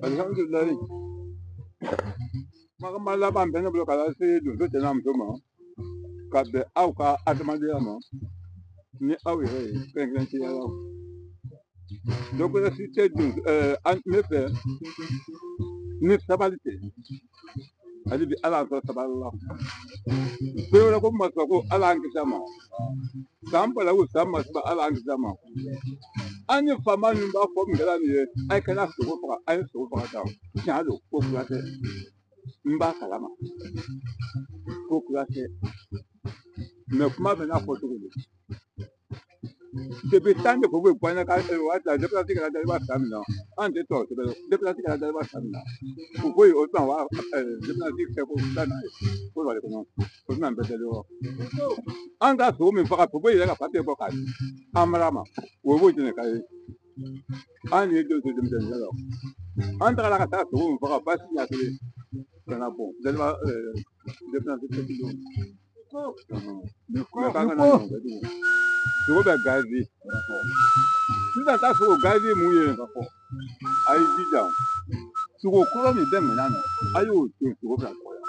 Alihamudulilayi. Kumakan laban bɛ ne bolo k'a lase donso cɛ n'a muso ma, ka bɛn aw ka adamadenya ma ni aw yɛrɛ ye kɛrɛnkɛrɛnnenya la. Dɔ wɛrɛ si tɛ don ne fɛ ni sabali tɛ. Hali bi Ala y'an sɔrɔ sabali la. Don wɛrɛ ko ma sɔrɔ ko Ala y'an kisi a ma. San balawu san masiba Ala y'an kisi a ma. An ni faama ninnu b'a fɔ min kɛra nin ye, a ye kana sogo faga, a ye sogo faga tan. Tiɲɛ don, ko kura tɛ. N b'a kalama. Ko kura tɛ. Mɛ kuma bɛ n'a fɔ cogo di. Depuis tan de ko bɛ bɔ an ka waati la, déplacé kɛra daliba san min na, an tɛ tɔ sɛbɛn, déplacé kɛra daliba san min na. U ko o tɛna wa déplacé kɛ ko filanan ye, ko wale kɔnɔ, o tɛna bɛɛ dali wa. An ka sogo min faga, ko yɛrɛ ka papiye bɔ k'a di an mara ma, o b'o jɛnɛ k'a ye. An ye don denmisɛnninya la. An tagara ka taa sogo min faga, basi ɲɛ kelen ka na bɔn daliba déplacé kɛ don. Mɛ k'an kana ɲɔgɔn kɛ tugun. Sogo bɛ gazi. Sisan ta sogo gazi mun ye? A ye jija. Sogo kɔrɔ min bɛ minɛn na, a y'o don sogo bɛna dɔgɔya.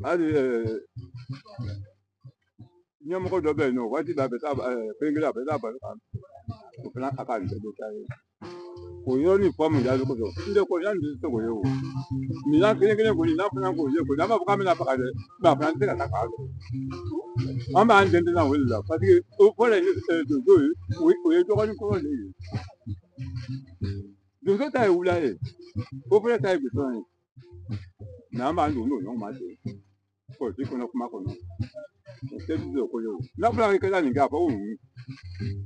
Hali ɲɛmɔgɔ dɔ bɛ yen nɔ, waati bɛɛ a bɛ taa kelen kelen a bɛ taa balo kan. O fana a ka nin bɛɛ ta ye. O yɔrɔnin fɔ mun jaabi kosɔn. N tɛ ko yanni tɛ se k'o ye o. Minɛn kelen kelen kɔni n'a fana k'o ye kɔni, an b'a fɔ k'an bɛna faga dɛ, mɛ a fana tɛ se ka taa k'a dɔn. An b'an den tɛna o de la, parce que o fɔlɔ ye donso ye, o ye dɔgɔnin kɔrɔ de ye. Donso ta ye wula ye, o fɔlɔ ta ye bitɔn ye. Mɛ an b'an don n'o ɲɔgɔn ma ten. Polisi kɔnɔ kuma kɔnɔ. O tɛ dusu ko ye o. N'a fɔra k'i ka taa nin kɛ, a fɔ ko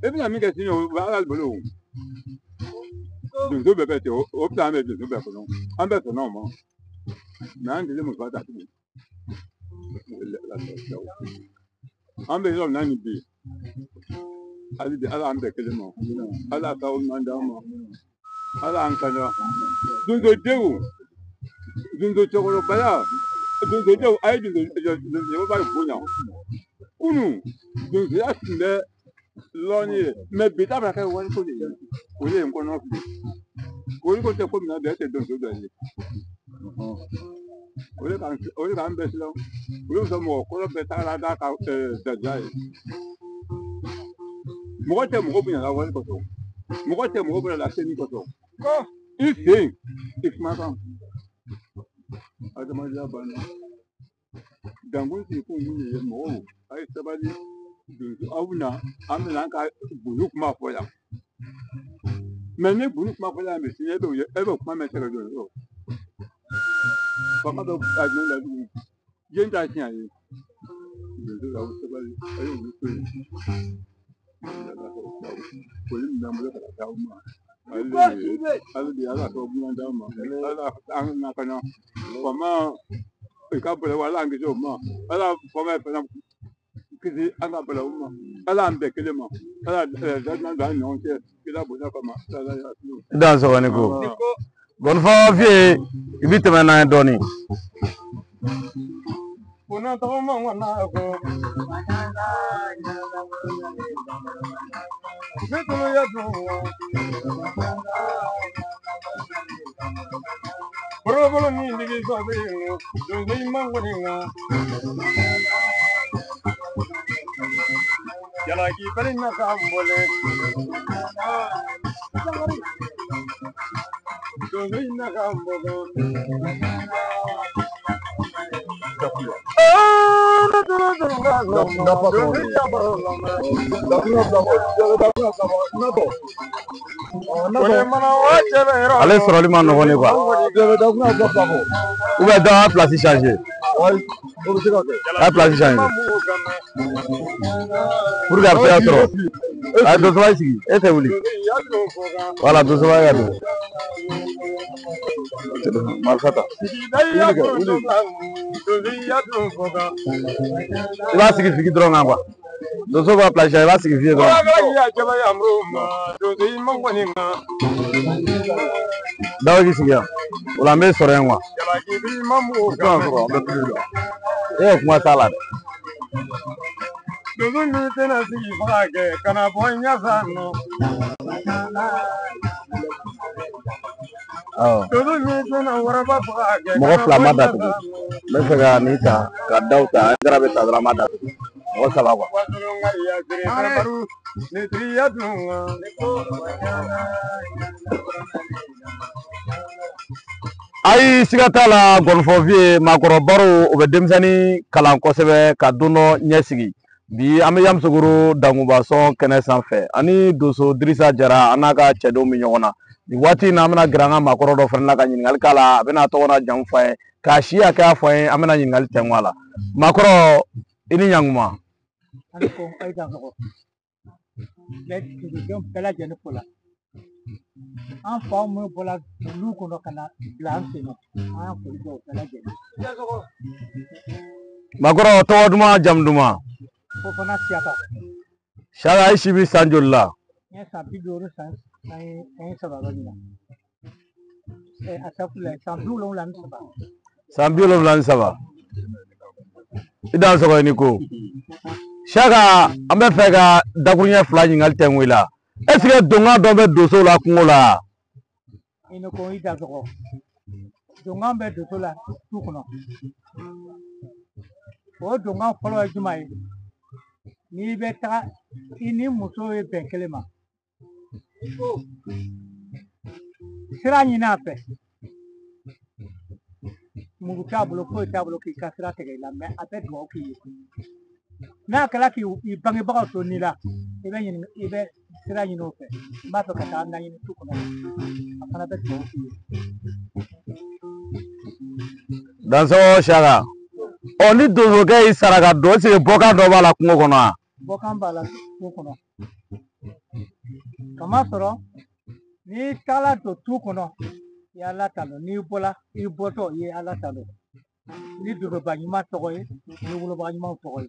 e bɛna min kɛ sini, o bɛ Ala bolo o. Donso bɛɛ bɛ ten, o plan bɛ donso bɛɛ kɔnɔ. An bɛɛ sɔnna o ma. Mɛ an deli muso ta tugun. An bɛ yɔrɔ min na nin bi, hali bi Ala y'an bɛn kelen ma. Ala ka o ɲuman d'an ma. Ala y'an kanda. Donsodenw, donso cɛkɔrɔbaya, donsodenw, a ye donso cɛkɔrɔba bonya. Kunun, donsoya tun bɛ lɔnni ye, mɛ bi ta bɛna kɛ wariko de ye. O de ye n kɔnɔ fili. Wariko tɛ ko min na bi, e tɛ donso dɔ ye. O de k'an bɛɛ siran. Olu bɛ sɔn mɔgɔ kɔrɔ bɛɛ tagara d'a ka daja ye. Mɔgɔ tɛ mɔgɔ bonya la wari kosɔn. Mɔgɔ tɛ mɔgɔ bonya la seni kosɔn. I sen, i kumakan. Adamadenya banna. Dankun sigi kun mun de ye mɔgɔw, a ye sabali. Donso aw bɛna, an bɛna an ka gundo kuma fɔ yan. Mɛ ni gundo kuma fɔ yan, mɛ sini e bɛ kuma mɛn sɛgɛ don. Fanga bɛ a jumɛn la tugun? Jen t'a tiɲɛ ye. Donso aw sabali, a ye olu to yen. Foli min b'an bolo ka taa aw ma. Hali bi Ala ka ɲuman d'an ma. Ala an na ka na. Faama i ka bala Ala an kisi o ma. Ala faama fana kisi an ka bala o ma. Ala an bɛn kelen ma. Ala daduman don an ni ɲɔgɔn cɛ. Kira bonya kama. Ala y'a tulo. Dan sɔgɔni ko. Gɔnifɔ fiye, i bi tɛmɛ n'an ye dɔɔni. Jalaki bali na kambole. Donso na kambogo. Ale sɔrɔli ma nɔgɔn ne quoi. Ou bien dɔ y'a place changer. A y'a place changer. Pour que a bɛ se ka sɔrɔ. A ye donsoba sigi, e tɛ wuli. Voilà, donsoba ka don. Marifa ta. I b'a sigi figi dɔrɔn kan quoi. Donso b'a place changer, i b'a sigi figi dɔrɔn. Dawo k'i sigi yan. O la an bɛ sɔrɔ yen quoi. E ka kuma t'a la dɛ. Donso min tɛna sigi faga kɛ ka na bɔ ɲɛsa nɔ. Donso min tɛna waraba faga kɛ. Mɔgɔ fila ma datugu. N bɛ fɛ ka nin ta ka daw ta, an kɛra bɛ ta dɔrɔn an ma datugu. Mɔgɔ saba quoi. Ayi, siga t'a la, gɔnifɔ fiye, maakɔrɔ baro o bɛ denmisɛnnin kalan kosɛbɛ ka don dɔ ɲɛsigi. Bi an bɛ Yamusokoro Dangubasɔn kɛnɛ sanfɛ ani Donso Dirisa Jara an n'a ka cɛdenw bɛ ɲɔgɔn na. Nin waati in na an bɛna gɛrɛ an ka maakɔrɔ dɔ fana la ka ɲininkali k'a la, a bɛna a tɔgɔ n'a jamu fɔ an ye, k'a si hakɛya fɔ an ye, an bɛna ɲininkali tɛnku a la. Maakɔrɔ, i ni ɲankuma. Ani ko ayi dan sɔgɔ. Bɛ dugudenw bɛɛ lajɛlen fo la. An faw minnu bɔra olu kɔnɔ ka na bila an sen na, an y'an foli kɛ o bɛɛ lajɛlen. Maakɔrɔ, tɔgɔ duman jamu duman? Fofana Siyaka. Siyaka, i si bɛ san joli la? N ye san 53 san bɛ ɲinan. A safurulayi, san 73. San 73. I dan sɔgɔ i ni ko. Siyaka, an bɛ fɛ ka dakuruɲɛ 2 ɲininkali tɛnku i la. Est ce que donkan dɔ bɛ donso la kungo la? I ni ko i dan sɔgɔ. Donkan bɛ donso la du kɔnɔ. O donkan fɔlɔ ye jumɛn ye? N'i bɛ taga i ni muso ye bɛn kelen ma, sira ɲini a fɛ, muru t'a bolo, foyi t'a bolo k'i ka sira tigɛ i la, mɛ a bɛ dugawu k'i ye. N'a kɛra k'i bangebagaw to ni la, i bɛ ɲini, i bɛ sira ɲini o fɛ. N b'a fɛ ka taa naɲini du kɔnɔ, a fana bɛ dugawu k'i ye. Dansɔgɔ Siyaka. Ɔ, ni donsokɛ y'i sara ka don, est ce que bɔkan dɔ b'a la kungo kɔnɔ wa? Bɔkan b'a la kungo kɔnɔ. Kamasɔrɔ n'i taara don tu kɔnɔ, i ye Ala tanu. N'i bɔra, i bɔtɔ i ye Ala tanu. Ni donsoba ɲuman tɔgɔ ye, ni woloba ɲuman tɔgɔ ye.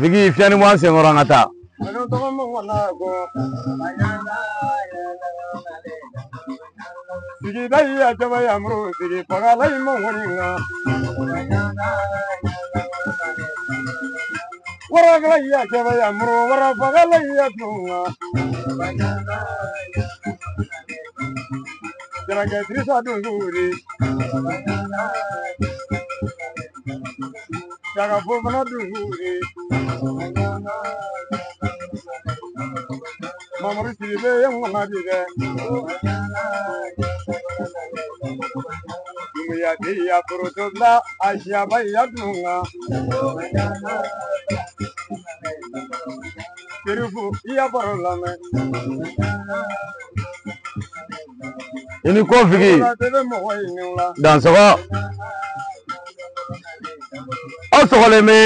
Vigi, fiɲɛni bɔ an senkɔrɔ, an ka taa. Sigida ya jaba ya muru sigi fagala i mɔgɔnin kan. Warakala ya jaba ya muru wara fagala ya tunga. Jarakɛ Dirisa Donsori. Siyaka Fofana Donsori. Mamadu Sidibe ye ŋɔna bi dɛ. Dumuya den ya foroto bila a siyaba ya dunga. Serifu i ya baro lamɛn. I ni ko Vigi. Tɛ bɛ mɔgɔ ɲini la. Dansɔgɔ. Aw sɔgɔlen bɛ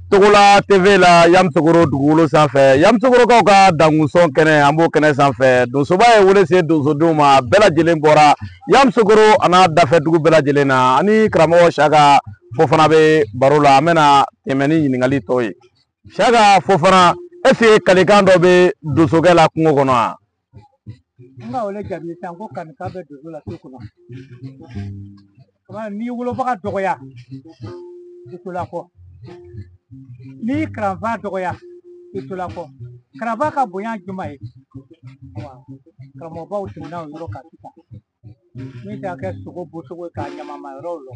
Togola TV la Yamusokoro dugukolo sanfɛ. Yamusokorokaw ka dangusɔn kɛnɛ, an b'o kɛnɛ sanfɛ. Donsoba ye wele se donsodenw ma, bɛɛ lajɛlen bɔra Yamusokoro a n'a dafɛ dugu bɛɛ lajɛlen na. Ani karamɔgɔ Siyaka Fofana bɛ baro la, an bɛna tɛmɛ ni ɲininkali tɔw ye. Siyaka Fofana, est ce que kalikan dɔ bɛ donsokɛ la kungo kɔnɔ wa? N ka o le jaabi sisan ko kalikan bɛ donso la tu kɔnɔ. N'i wolobaga dɔgɔya, i tola kɔ. N'i kalanfa dɔgɔya, i tola kɔ. Kalanfa ka bonya jumɛn ye? Awa, karamɔgɔbaw tɛmɛna o yɔrɔ kan sisan. Min t'a kɛ sogo bɔcogo ye k'a ɲamama yɔrɔw lɔ.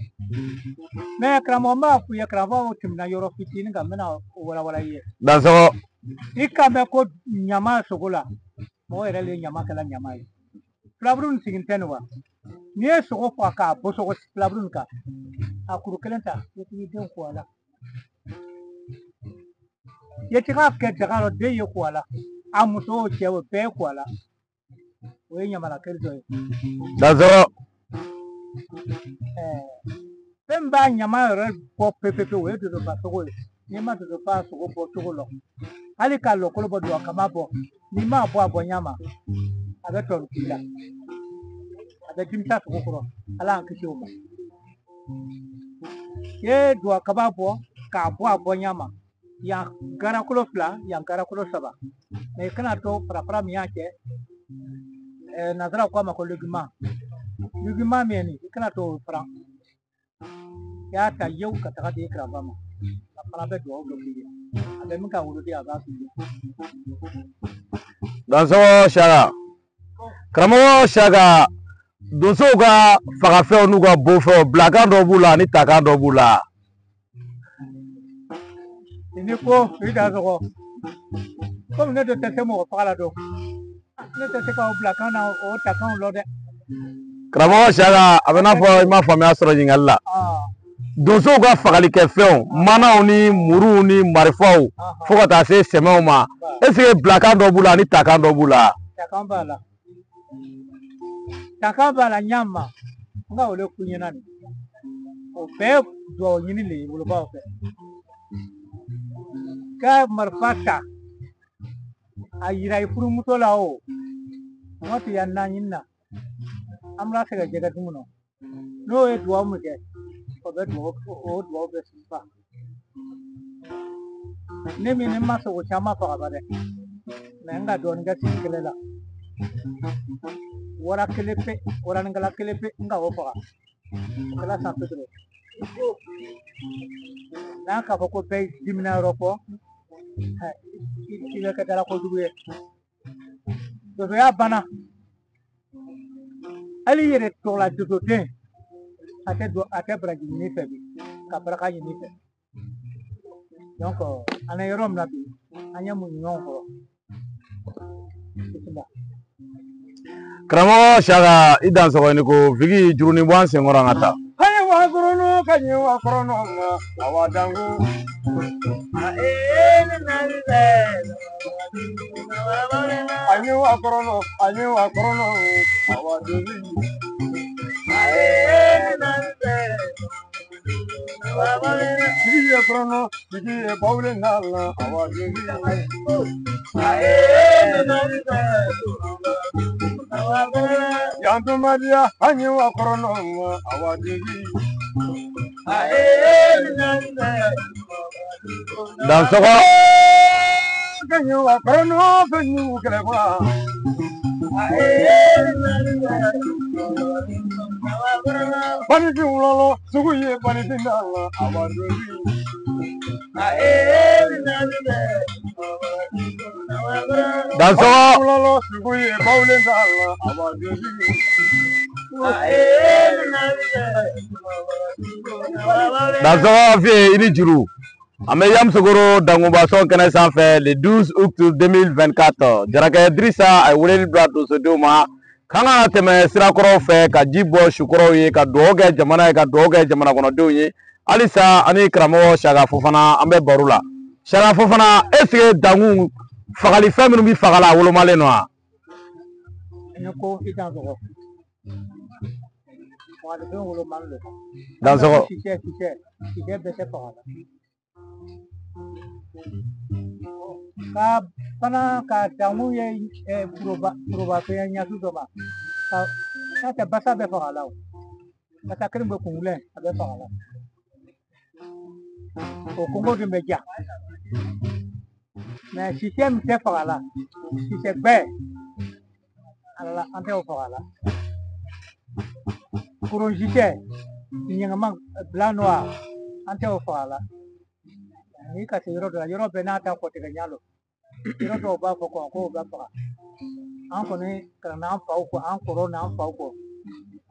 Mɛ karamɔgɔ, n b'a f'u ye, kalanfaw tɛmɛna yɔrɔ fitinin kan, n bɛna o walawala i ye. Dansɔgɔ. I kan bɛ ko ɲama sogo la, mɔgɔ yɛrɛ le ye ɲama kɛla ɲama ye. Filaburu nin sigin tɛ nin wa? N'i ye sogo faga k'a bɔ sogo filaburu nin kan, a kuru kelen ta, i t'i den ko a la. I tɛ k'a kɛ daga rɔ, den ye ko a la. A muso o cɛ o bɛɛ ye ko a la. O ye ɲamana kari dɔ ye. Dansɔgɔ. Fɛn b'a ɲama yɛrɛ bɔ pewu pewu, o ye donsoba sogo ye. N'i ma donsoba sogo bɔ cogo lɔ, hali k'a lɔkolo bɔ, don a kama bɔ, n'i m'a bɔ a bɔ ɲa ma, a bɛ tɔɔrɔ k'i la. A bɛ dimisa sogo kɔrɔ, Ala y'an kisi o ma. I ye don a kaba bɔ k'a bɔ a bɔ ɲa ma, yan garakolo 2, yan garakolo 3. Mɛ i kana to farafara min y'a kɛ, nanzaraw k'a ma ko ligament. Ligament min ye nin, i kana to o fara. I y'a ta yew ka taga di karamɔgɔ ma. A fana bɛ dugawu dɔ k'i ye. A bɛ min ka woloden, a b'a k'i ye. Dansɔgɔ Siyaka. Karamɔgɔ Siyaka, donsow ka fagafɛnw n'u ka bofɛnw, bilakan dɔ b'u la ani takan dɔ b'u la. I ni ko i dansɔgɔ. Komi ne dun tɛ se mɔgɔ faga la don, ne tɛ se k'o bilakan na o takanw lɔ dɛ. Karamɔgɔ Siyaka, a bɛ n'a fɔ i ma faamuya sɔrɔ ɲininkali la. Donsow ka fagalikɛfɛnw, manaw ni muruw ni marifaw, fo ka taa se sɛmɛw ma, est ce que bilakan dɔ b'u la ani takan dɔ b'u la? Takan b'a la, takan b'a la. Ɲa ma n ka o de f'u ɲɛna nin, o bɛɛ duwawu ɲini le ye wolobaw fɛ ka marifa ta a yira i furumuso la. O mɔgɔ tɛ yan na ɲini na, an bɛna se ka jɛgɛ dun nɔ, n'o ye duwawu min kɛ, o bɛ duwawu, o duwawu bɛ fa. Ne min, ne ma sogo caman faga ba dɛ, mɛ n ka dɔɔnin kɛ sigi kelen la, wara kelen pe, waranikala kelen pe, n ka o faga, o kɛra San Pedro. N'a k'a fɔ ko bɛɛ dimina yɔrɔ fɔ, i bɛ kɛ dala kojugu ye. Donsoya banna, hali i yɛrɛ tɔgɔla donsoden, a tɛ don, a tɛ baraji ɲini fɛ bi ka baraka ɲini fɛ. Donc an bɛ yɔrɔ min na bi, an ye mun ɲɔgɔn kɔrɔ. Bisimila. Karamɔgɔ Saka, i dansɔgɔ ni ko Vigi jurunin bɔ an senkɔrɔ, an ka taa. Haye wa korono ka ɲi wa korono ma awa dangu. Ayi wa korono, ayi wa korono, awa dozi. Jigi ye korono, jigi ye bawule na la, awa dozi. Yantumadiya, ayi wa korono ma awa dozi. Dansɔgɔ. Kanyi wa korono fɛn y'u kɛlɛ kuwa. Banifin wulɔlɔ, sugu ye banifin da la, awa dozi. Dansɔgɔ. Wulɔlɔ, sugu ye bawule da la, awa dozi. Dansɔgɔ fiye, i ni juru. An bɛ Yamusokoro Dangunbasɔn kɛnɛ sanfɛ le 12 août 2024. Jarakɛ Dirisa, a ye weleli bila donsodenw ma k'an kana tɛmɛ sirakɔrɔw fɛ ka ji bɔ sukɔrɔw ye, ka dugawu kɛ jamana ye, ka dugawu kɛ jamana kɔnɔdenw ye. Halisa ani karamɔgɔ Saka Fofana, an bɛ baro la. Saka Fofana, est ce que dankun fagalifɛn minnu bɛ faga la, a wolomalen don wa? Ne ko i dansɔgɔ, fagalifɛn wolomalen don. Dansɔgɔ. Sisɛ, sisɛ, sisɛ bɛɛ tɛ faga la. Ka fana ka dankun ye foroba forobafɛn ɲasu dɔ ma ka n'a tɛ basa bɛɛ faga la, o basa kelen bɛ kunwulɛ, a bɛ faga la, o kɔngɔ dun bɛ ja. Mɛ sisɛ min tɛ faga la, sisɛ gbɛ ala, an tɛ o faga la. Koron sisɛ ɲɛgɛnma bila nɔ, an tɛ o faga la. Ni ka se yɔrɔ dɔ la, yɔrɔ bɛɛ n'a ta kɔtigɛ ɲa lɔ, yɔrɔ dɔw b'a fɔ ko k'o bɛ faga. An kɔni kalan n'an faw kɔ, an kɔrɔw n'an faw kɔ,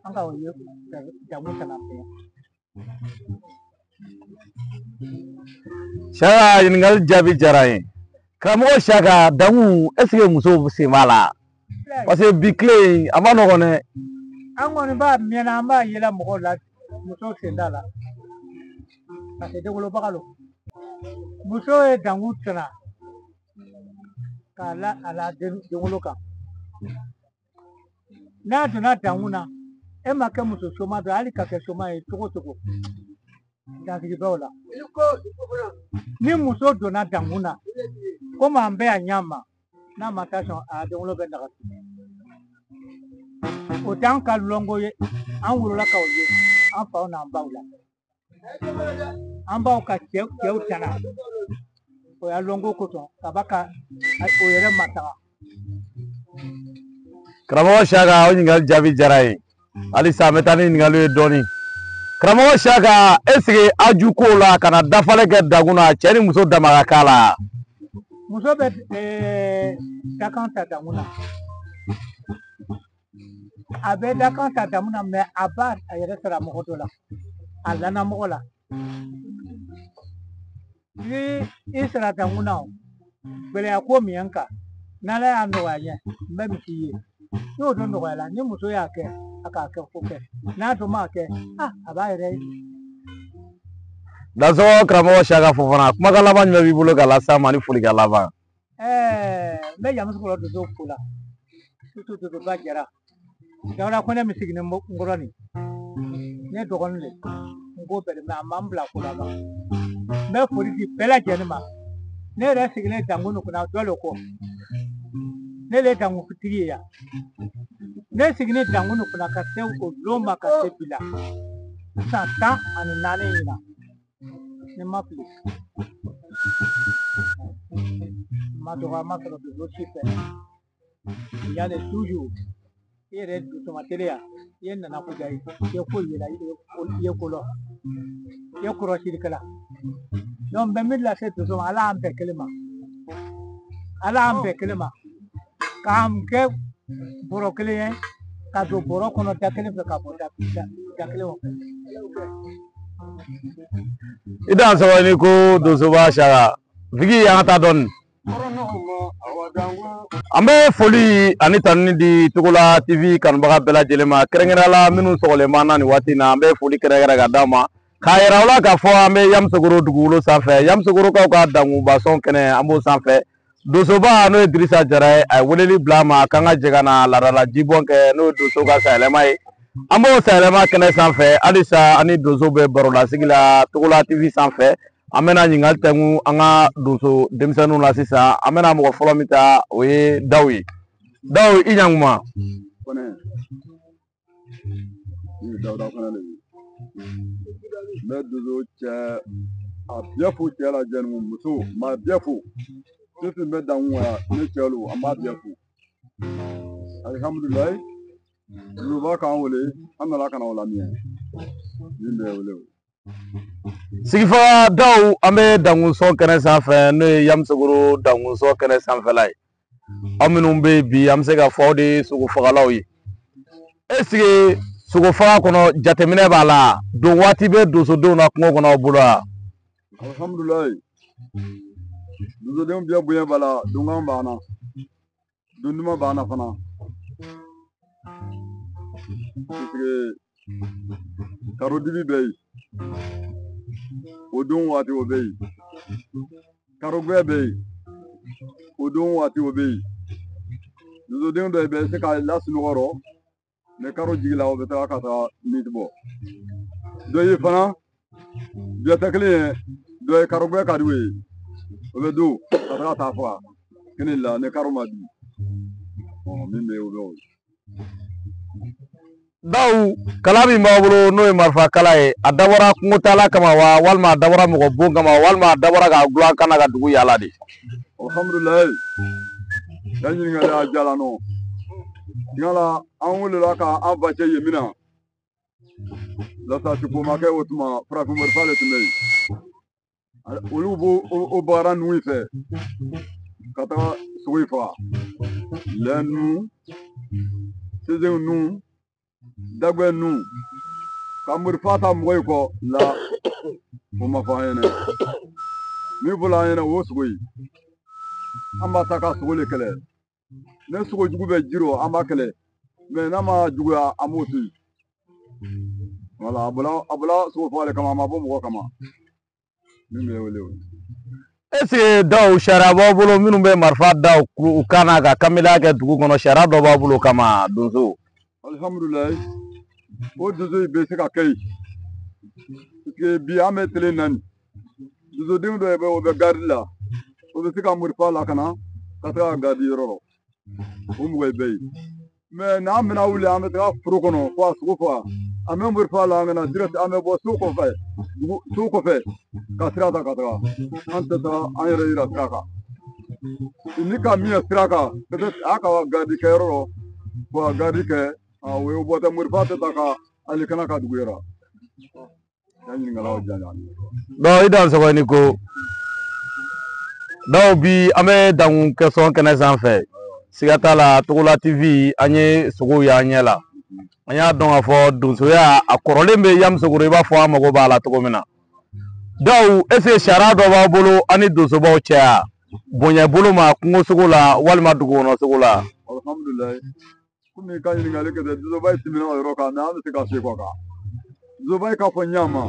an ka o ye jamu kana fɛ. Saka, ɲininkali jaabi diyara n ye. Karamɔgɔ Saka, dankun, est ce que musow sen b'a la? Parce que bi tile in, a ma nɔgɔn dɛ. An kɔni b'a mɛnna, an b'a yela mɔgɔw la, muso sen t'a la, parce que denwolobaga lo. Muso ye dankun tana k'a la a la denwolo kan. N'a donna dankun na, e ma kɛ muso soma dɔ, hali ka kɛ soma ye cogo o cogo, dansigi b'o la. Ni muso donna dankun na, komi an bɛ a ɲɛ ma, n'a ma taa sɔn, a denwolo bɛ nagasi. O t'an ka lɔngo ye, an wolola k'o ye an faw n'an baw la. An baw ka cɛw tana, o y'a lɔngo kosɔn ka ba ka o yɛrɛ mataga. Karamɔgɔ Saka, o ɲininkali jaabi diyara n ye. Halisa an bɛ taa ni ɲininkali ye dɔɔni. Karamɔgɔ Saka, est ce que aju ko la ka na dafalen kɛ dankun na, cɛ ni muso dama ka k'a la? Muso bɛ dakan ta dankun na, a bɛ dakan ta dankun na, mɛ a b'a a yɛrɛ sara mɔgɔ dɔ la, a lana mɔgɔ la. Ni i sara dankun na, o gɛlɛya ko min kan, n'Ala y'a nɔgɔya n ye, n bɛ misi ye, n'o dun nɔgɔya la, ni muso y'a kɛ, a k'a kɛ ko kɛ, n'a dun m'a kɛ, a b'a yɛrɛ Dansɔgɔ karamɔgɔ Siyaka Fofana, kumakan laban jumɛn b'i bolo ka las'an ma ni folikan laban? N bɛ Yamusokɔrɔ donso fo la, surtout Donsoba Jara. Dawuda Kɔnɛ min sigilen bɛ n kɔrɔ nin, ne dɔgɔnin le, n ko bɛɛ de mɛ a ma n bila ko la ban. N bɛ foli di bɛɛ lajɛlen ma. Ne yɛrɛ sigilen Dangu nin kunna dɔ le kɔ. Ne le ye Dangutigi ye yan. Ne sigilen Dangu nin kunna ka se o don ma ka se bi la. San 14 ɲinan. Ne ma fili. N ma dɔgɔya ma sɔrɔ donso si fɛ. Yale toujours i yɛrɛ dusuma teliya i ye nana ko diya i ye ko yela i ye ko lɔ i ye kɔrɔsilikɛla. Donc n bɛ min lase donso ma, Ala y'an bɛn kelen ma. Ala y'an bɛn kelen ma. K'an kɛ bɔrɔ kelen ye, ka don bɔrɔ kɔnɔ da kelen fɛ ka bɔ da kelen fɛ. I dansɔgɔ ni ko Donsoba Siyaka. Figi an ka taa dɔɔni. An bɛ foli ani tanuni di Togola TV kanubaga bɛɛ lajɛlen ma, kɛrɛnkɛrɛnnenya la minnu sɔgɔlen b'an na nin waati in na, an bɛ foli kɛrɛnkɛrɛn ka d'aw ma. K'a yira aw la k'a fɔ an bɛ Yamusokoro dugukolo sanfɛ, Yamusokorokaw ka Dangubasɔn kɛnɛ an b'o sanfɛ. Donsoba n'o ye Dirisa Jara ye, a ye weleli bila an ma k'an ka jɛ ka na laadala jibɔn kɛ, n'o ye donso ka sayɛlɛma ye. An b'o sayɛlɛma kɛnɛ sanfɛ halisa, ani donso bɛ barolasigi la Togola TV sanfɛ. An bɛna ɲininkali tɛnku an ka donso denmisɛnninw la sisan. An bɛna mɔgɔ fɔlɔ min ta, o ye Dawu ye. Dawu, i ɲankuma. Kɔnɛ, ne ye Dawuda Kɔnɛ de ye. N bɛ donso cɛ a bɛɛ fo, cɛ la jɛni muso n b'a bɛɛ fo. Fɛn fɛn bɛ Dangu yan, ne cɛ lo, an b'a bɛɛ fo. Alihamudulilayi, donsoba k'an wele, an nana ka na o lamɛn. Min bɛ wele o. Sigifaga Dawu, an bɛ Dangusɔn kɛnɛ sanfɛ, n'o ye Yamusokoro Dangusɔn kɛnɛ sanfɛla ye. Aw minnu bɛ yen bi, an bɛ se k'a fɔ aw de ye sogofagalaw ye. Est-ce que sogofaga kɔnɔ jateminɛ b'a la, don waati bɛ donsodenw na kungo kɔnɔ aw bolo wa? Alihamudulilayi, donsodenw bɛɛ bonya b'a la, donkan b'an na, don duman b'an na fana. Parce que karo dibi bɛ yen, o don waati o bɛ yen, karogwɛ bɛ yen, o don waati o bɛ yen. Donsoden dɔ bɛ se ka lasunɔgɔ rɔ, mɛ karo jigila o bɛ taga ka taa min bɔ. Dɔ ye fana, dɔ tɛ kelen ye, dɔ ye karogwɛ ka di o ye, o bɛ don ka taga taa faga kelen la ni karo ma di. Min bɛ yen o bɛ o ye. Dawu, kala min b'aw bolo n'o ye marifa kala ye, a dabɔra kungotala kama wa, walima a dabɔra mɔgɔ bon kama, walima a dabɔra k'a gulon a kan na ka dugu yaala de? Alhamdulilayi, ka ɲininkali a jala nɔ. Tiɲɛ la, an wulila ka an ba cɛ yen min na, lasasi ko ma kɛ o tuma, farafin marifa de tun bɛ yen. Olu b'o o baara ninnu fɛ ka taga sogo in faga. Lɛ ninnu, sezew ninnu, dagbɛ ninnu, ka marifa ta mɔgɔ in kɔ la, o ma fɔ an ɲɛna. Min fɔla an ɲɛna, o y'o sogo ye. An b'a ta ka sogo de kɛlɛ. Ne sogo jugu bɛ ji rɔ, an b'a kɛlɛ, mɛ n'a ma juguya, an b'o to yen. Wala a bɔla, a bɔla sogo faga de kama, a ma bɔ mɔgɔ kama. Min bɛ wele o ye. Est-ce que Dawu, sariya b'aw bolo minnu bɛ marifa da u kan na ka kanbelaya kɛ dugu kɔnɔ, sariya dɔ b'aw bolo o kama donso? Alihamudulilayi, o donso in bɛ se ka kɛ yen, parce que bi an bɛ tile naani, donsodenw dɔ bɛ, o bɛ garidi la, o bɛ se ka marifa lakana ka taga garidi yɔrɔ la, o mɔgɔ bɛ yen. Mɛ n'an bɛna wuli, an bɛ taga foro kɔnɔ fo a sogo faga, an bɛ marifa la, an bɛna direct, an bɛ bɔ so kɔfɛ, dugu so kɔfɛ ka sira ta ka taga. An tɛ taga an yɛrɛ yira sira kan. Ni ka min ye sira kan, peut-être a ka garidi kɛyɔrɔ la, fo a garidi kɛ, o ye bɔ tɛ, marifa tɛ ta ka hali kana ka dugu yɛrɛ. Ya ɲininkalaw diya. Donc i dansɔgɔ ni ko Dawu, bi an bɛ Dangu kɛsɔn kɛnɛ sanfɛ. Siga t'a la, Togola TV, an ye sogow y'an ɲɛ la. An y'a dɔn k'a fɔ donsoya a kɔrɔlen bɛ Yamusokoro, i b'a fɔ an mago b'a la cogo min na. Dawu, est ce que sariya dɔ b'aw bolo an ni donsobaw cɛ yan, bonya bolo ma kungosogo la walima dugukɔnɔ sogo la? Alhamdulilayi, komi i ka ɲininkali kɛ dɛ, donsoba ye tɛmɛna o yɔrɔ kan, mɛ an bɛ se ka se kɔ kan. Donsoba ye k'a fɔ ɲa ma.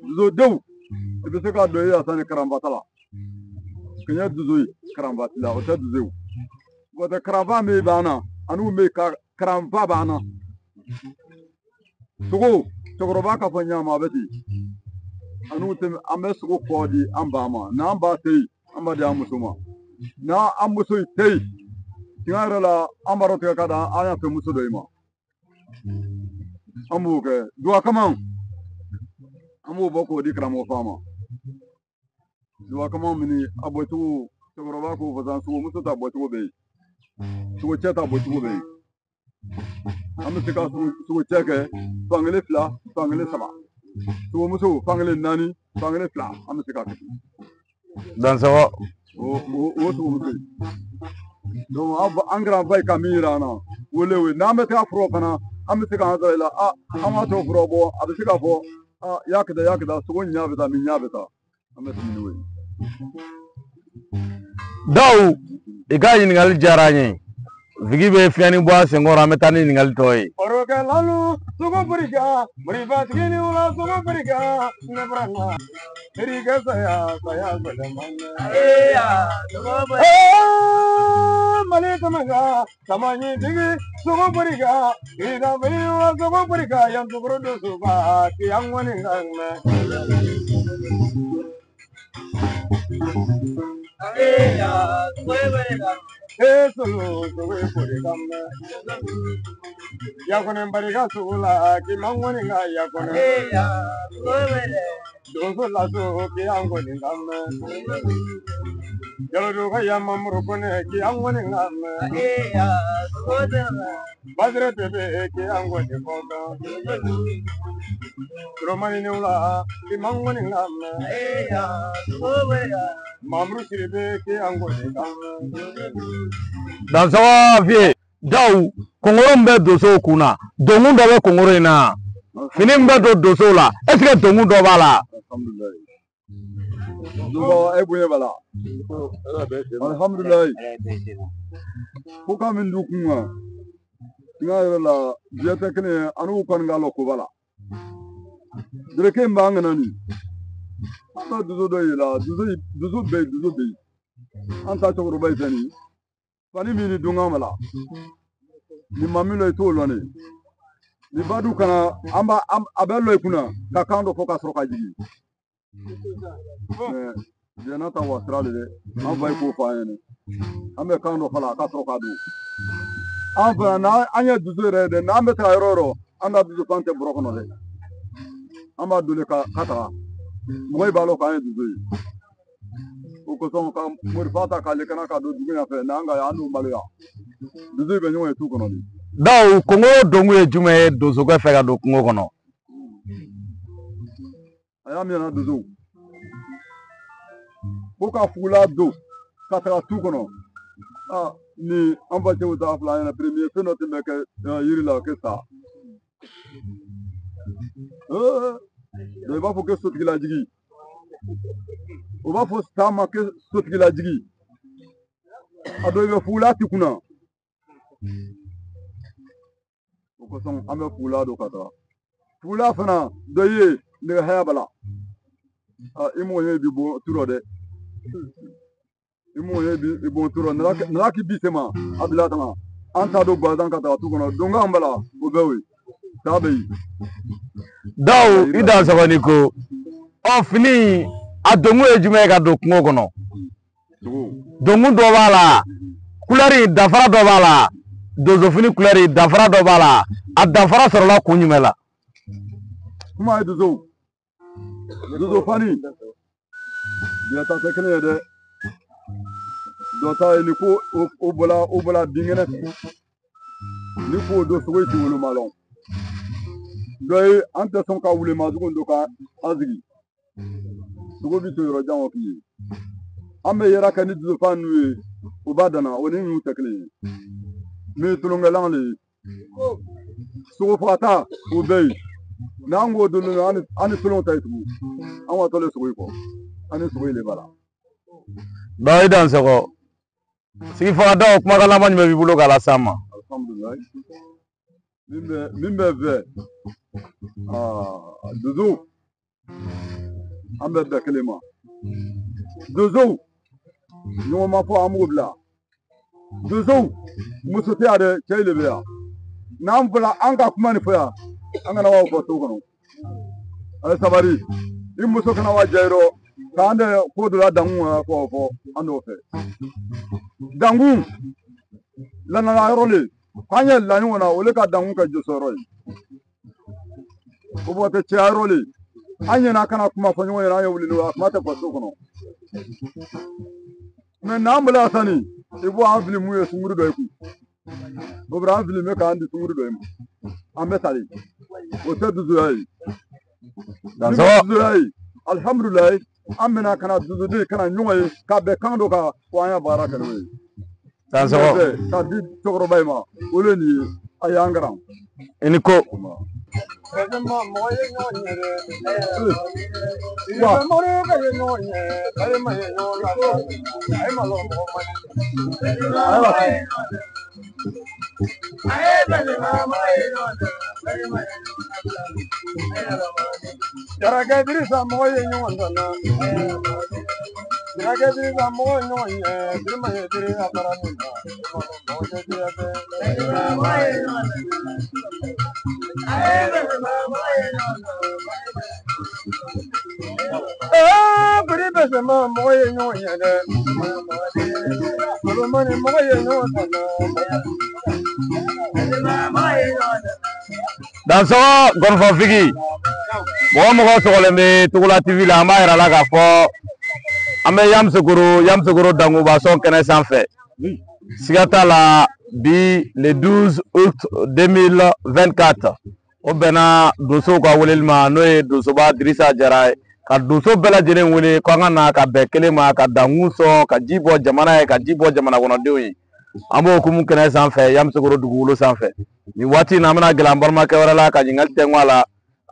Dusodenw i bɛ se ka don i yasa ni karanfata la kɛɲɛ duso ye karanfati la o tɛ duso ye o tɛ karanfa min b'an na ani min ka karanfa b'an na sogo cɛkɔrɔba k'a fɔ ɲama a bɛ ten ani tɛ an bɛ sogo kɔ di an ba ma n'an ba tɛ yen an b'a di an muso ma n'an muso tɛ yen tiɲɛ yɛrɛ la an b'a dɔn tigɛ ka da an y'a fɛ muso dɔ in ma an b'o kɛ duwa kama an b'o bɔ k'o di karamɔgɔ fa ma duwa kama min a bɔcogo cɛkɔrɔba k'o fɔ sisan sogo muso ta bɔcogo bɛ yen sogo cɛ ta bɔcogo bɛ yen an bɛ se ka sogo cɛ kɛ fankelen 2 fankelen 3 sogo muso fankelen 4 fankelen 2 an bɛ se k'a kɛ dansɔgɔ o sogo muso ye donc an kɛra ba ye ka min yira an na wele o ye n'an bɛ taa foro fana an bɛ se k'an sɔrɔ i la a an b'a to foro bɔ a bɛ se k'a fɔ a y'a kɛ tan y'a kɛ tan sogo ɲɛ bɛ taa min ɲɛ bɛ taa an bɛ tɛmɛ n'o ye. Dawu i ka ɲininkali diyara an ye Zigi bɛ fiɲɛni bɔ a senkɔrɔ an bɛ taa ni ɲininkali tɔ ye. Orokɛlalu sogo barika marifatigi ni wula sogo barika ne baraka erike saya saya gɛlɛman Mali tamaga samaɲitigi sogo barika irika wula sogo barika yan sogoro dosoba k'i an kɔni ka mɛn. Solo sogo bori ka mɛn yakɔnɛ barika sogo la k'i man kɔni ka yakɔnɛ donso la so k'i an kɔni ka mɛn jalodo ka yamamuru kɔnɛ k'i an kɔni ka mɛn basire bebe k'i an kɔni kɔkan turomani ni wula k'i man kɔni ka mɛn mamuru siribe k'i an kɔni ka mɛn. Dansɔgɔ fiye Dawu kongoro min bɛ donsow kun na donkun dɔ bɛ kongoro in na fini min bɛ don donsow la est ce que donkun dɔ b'a la. Alhamdulilayi. E bonya b'a la. Alhamdulilayi. Ko ka min du kun kan tiɲɛ yɛrɛ la diɲɛ tɛ kelen ye an n'u kɔni ka lɔ koba la. Dereke in b'an kana nin an bɛ dusu dɔ yira dusu bɛ yen dusu bɛ yen an ta cɛkɔrɔba ye fɛn nin fani min ni dunkan b'a la nin ma min lɔ i t'o lɔn ne ni badu kana an b'a a bɛ lɔ i kunna ka kan dɔ fɔ ka sɔrɔ ka jigin mɛ diɲɛ n'a ta wa sira de dɛ an fa ye k'o fɔ an ɲɛna an bɛ kan dɔ fɔ la ka sɔrɔ ka don an fana n'an ye dusu yɛrɛ dɛ n'an bɛ taa yɔrɔ o yɔrɔ an ka dusu fan tɛ bɔrɔ kɔnɔ dɛ an b'a don de ka taga mɔgɔw b'a lɔn k'an ye dusu ye o kosɔn ka morifa ta k'ale kana ka don dugu ɲɛfɛ n'an ka an n'u maloya dusu bɛ ɲɔgɔn ye tu kɔnɔ de. Dawu kongoro donkun ye jumɛn ye donsokɛ fɛ ka don kungo kɔnɔ. A y'a minɛ dusu ko ka fugula don ka taga tu kɔnɔ aa ni an fa cɛw ta fila ɲɛna premier fɛn dɔ tun bɛ kɛ yiri la kɛ sa i b'a fɔ ko sotigi lajigi o b'a fɔ sa ma ko sotigi lajigi a dɔ i bɛ fugula ti kunna o kosɔn an bɛ fugula don ka taga fugula fana dɔ ye nɛgɛ haya b'a la i m'o ye bi bɔ tu rɔ dɛ i m'o ye bi bɔ tu rɔ nana k'i bi sema a bila ka na an t'a don gansan ka taga tu kɔnɔ donkan b'a la o bɛɛ o ye taa bɛ yen. Dawu i dansɔgɔ ni ko ɔ fini a donkun ye jumɛn ye ka don kungo kɔnɔ donkun dɔ b'a la kulɛri danfara dɔ b'a la donsofini kulɛri danfara dɔ b'a la a danfara sɔrɔla kun jumɛn la. Kuma ye dusu fani diɲɛ ta tɛ kelen ye dɛ dɔ ta ye ni ko o bɔla binkɛnɛ fɛ ni k'o don sogo ti woloma lɔn dɔ ye an tɛ sɔn ka woloma sogo don ka an sigi sogo bi to yɔrɔ jan o k'i ye an bɛ yɛrɛ kɛ ni dusufan ninnu ye o b'a danna o ni ninnu tɛ kelen ye min ye tulonkɛlan de ye sogo fagata o bɛ yen n'an k'o don an ni tulon ta ye tugun an ka tɔlen sogo in kɔ an ni sogo in de b'a la. Dawu i dansɔgɔ sigi faga Dawu kumakan laban jumɛn b'i bolo k'a las'an ma. Alhamdulilayi min bɛ fɛ dusu An bɛ bɛn kelen ma. Donsow ɲɔgɔn ma fɔ an b'o bila. Donsow muso tɛ yan dɛ, cɛ de bɛ yan. N'an fɔla an ka kuma nin fɔ yan, an kana wa fɔ so kɔnɔ. A ye sabali, i muso kana wa jɛ yɔrɔ k'an tɛ ko dɔ la dankun kɔnɔ k'o fɔ an t'o fɛ. Dankun lanana yɔrɔ le, k'an ye la ɲɔgɔn na, o le ka dankun kɛ jɔsɔyɔrɔ ye. O bɔ tɛ cɛya yɔrɔ le. An ɲɛna kana kuma fɔ ɲɔgɔn ɲɛna, an ye wuli n'o ye, a kuma tɛ fɔ so kɔnɔ. Mɛ n'an bolo sani, i b'o an fili mun ye sunguru dɔ ye kun. O bɛ an fili bɛ k'an di sunguru dɔ ye ma. An bɛ sali. O tɛ dusuya ye. Dansɔgɔ. Dusuya ye. Alihamudulilayi, an bɛna ka na dusuden ka na ɲɔgɔn ye ka bɛn kan dɔ kan ko an y'a baara kɛ n'o ye. Dansɔgɔ. Ka di cɛkɔrɔba in ma, o le nin ye, a y'an kalan. I ni ko. Wa. Jarakɛ Dirisa mɔgɔ ye ɲɔgɔn dɔnna. Jarakɛ Dirisa mɔgɔ ye ɲɔgɔn ye, Birima ye Dirisa fara min na. Mɔgɔ tɛ Dirisa fɛ. Ee biri bɛ sɛmɛ mɔgɔ ye ɲɔgɔn ye dɛ. Solomani mɔgɔ ye ɲɔgɔn dɔnna. Dansɔgɔ gɔnifɔfigi, mɔgɔ mɔgɔ sɔgɔlen bɛ Togola TV la, an b'a yira la k'a fɔ an bɛ Yamusokoro, Yamusokoro Dangubasɔn kɛnɛ sanfɛ. Siga t'a la bi le 12 août 2024, o bɛnna donsow ka weleli ma, n'o ye donsoba Dirisa Jara ye, ka donso bɛɛ lajɛlen wele ko an ka na ka bɛn kelen ma, ka dankun sɔn, ka ji bɔ jamana ye, ka ji bɔ jamana kɔnɔdenw ye. An b'o hukumu kɛnɛ sanfɛ Yamusokoro dugukolo sanfɛ. Nin waati in na, an bɛna gɛlɛn an balimakɛ wɛrɛ la ka ɲininkali tɛnku a la.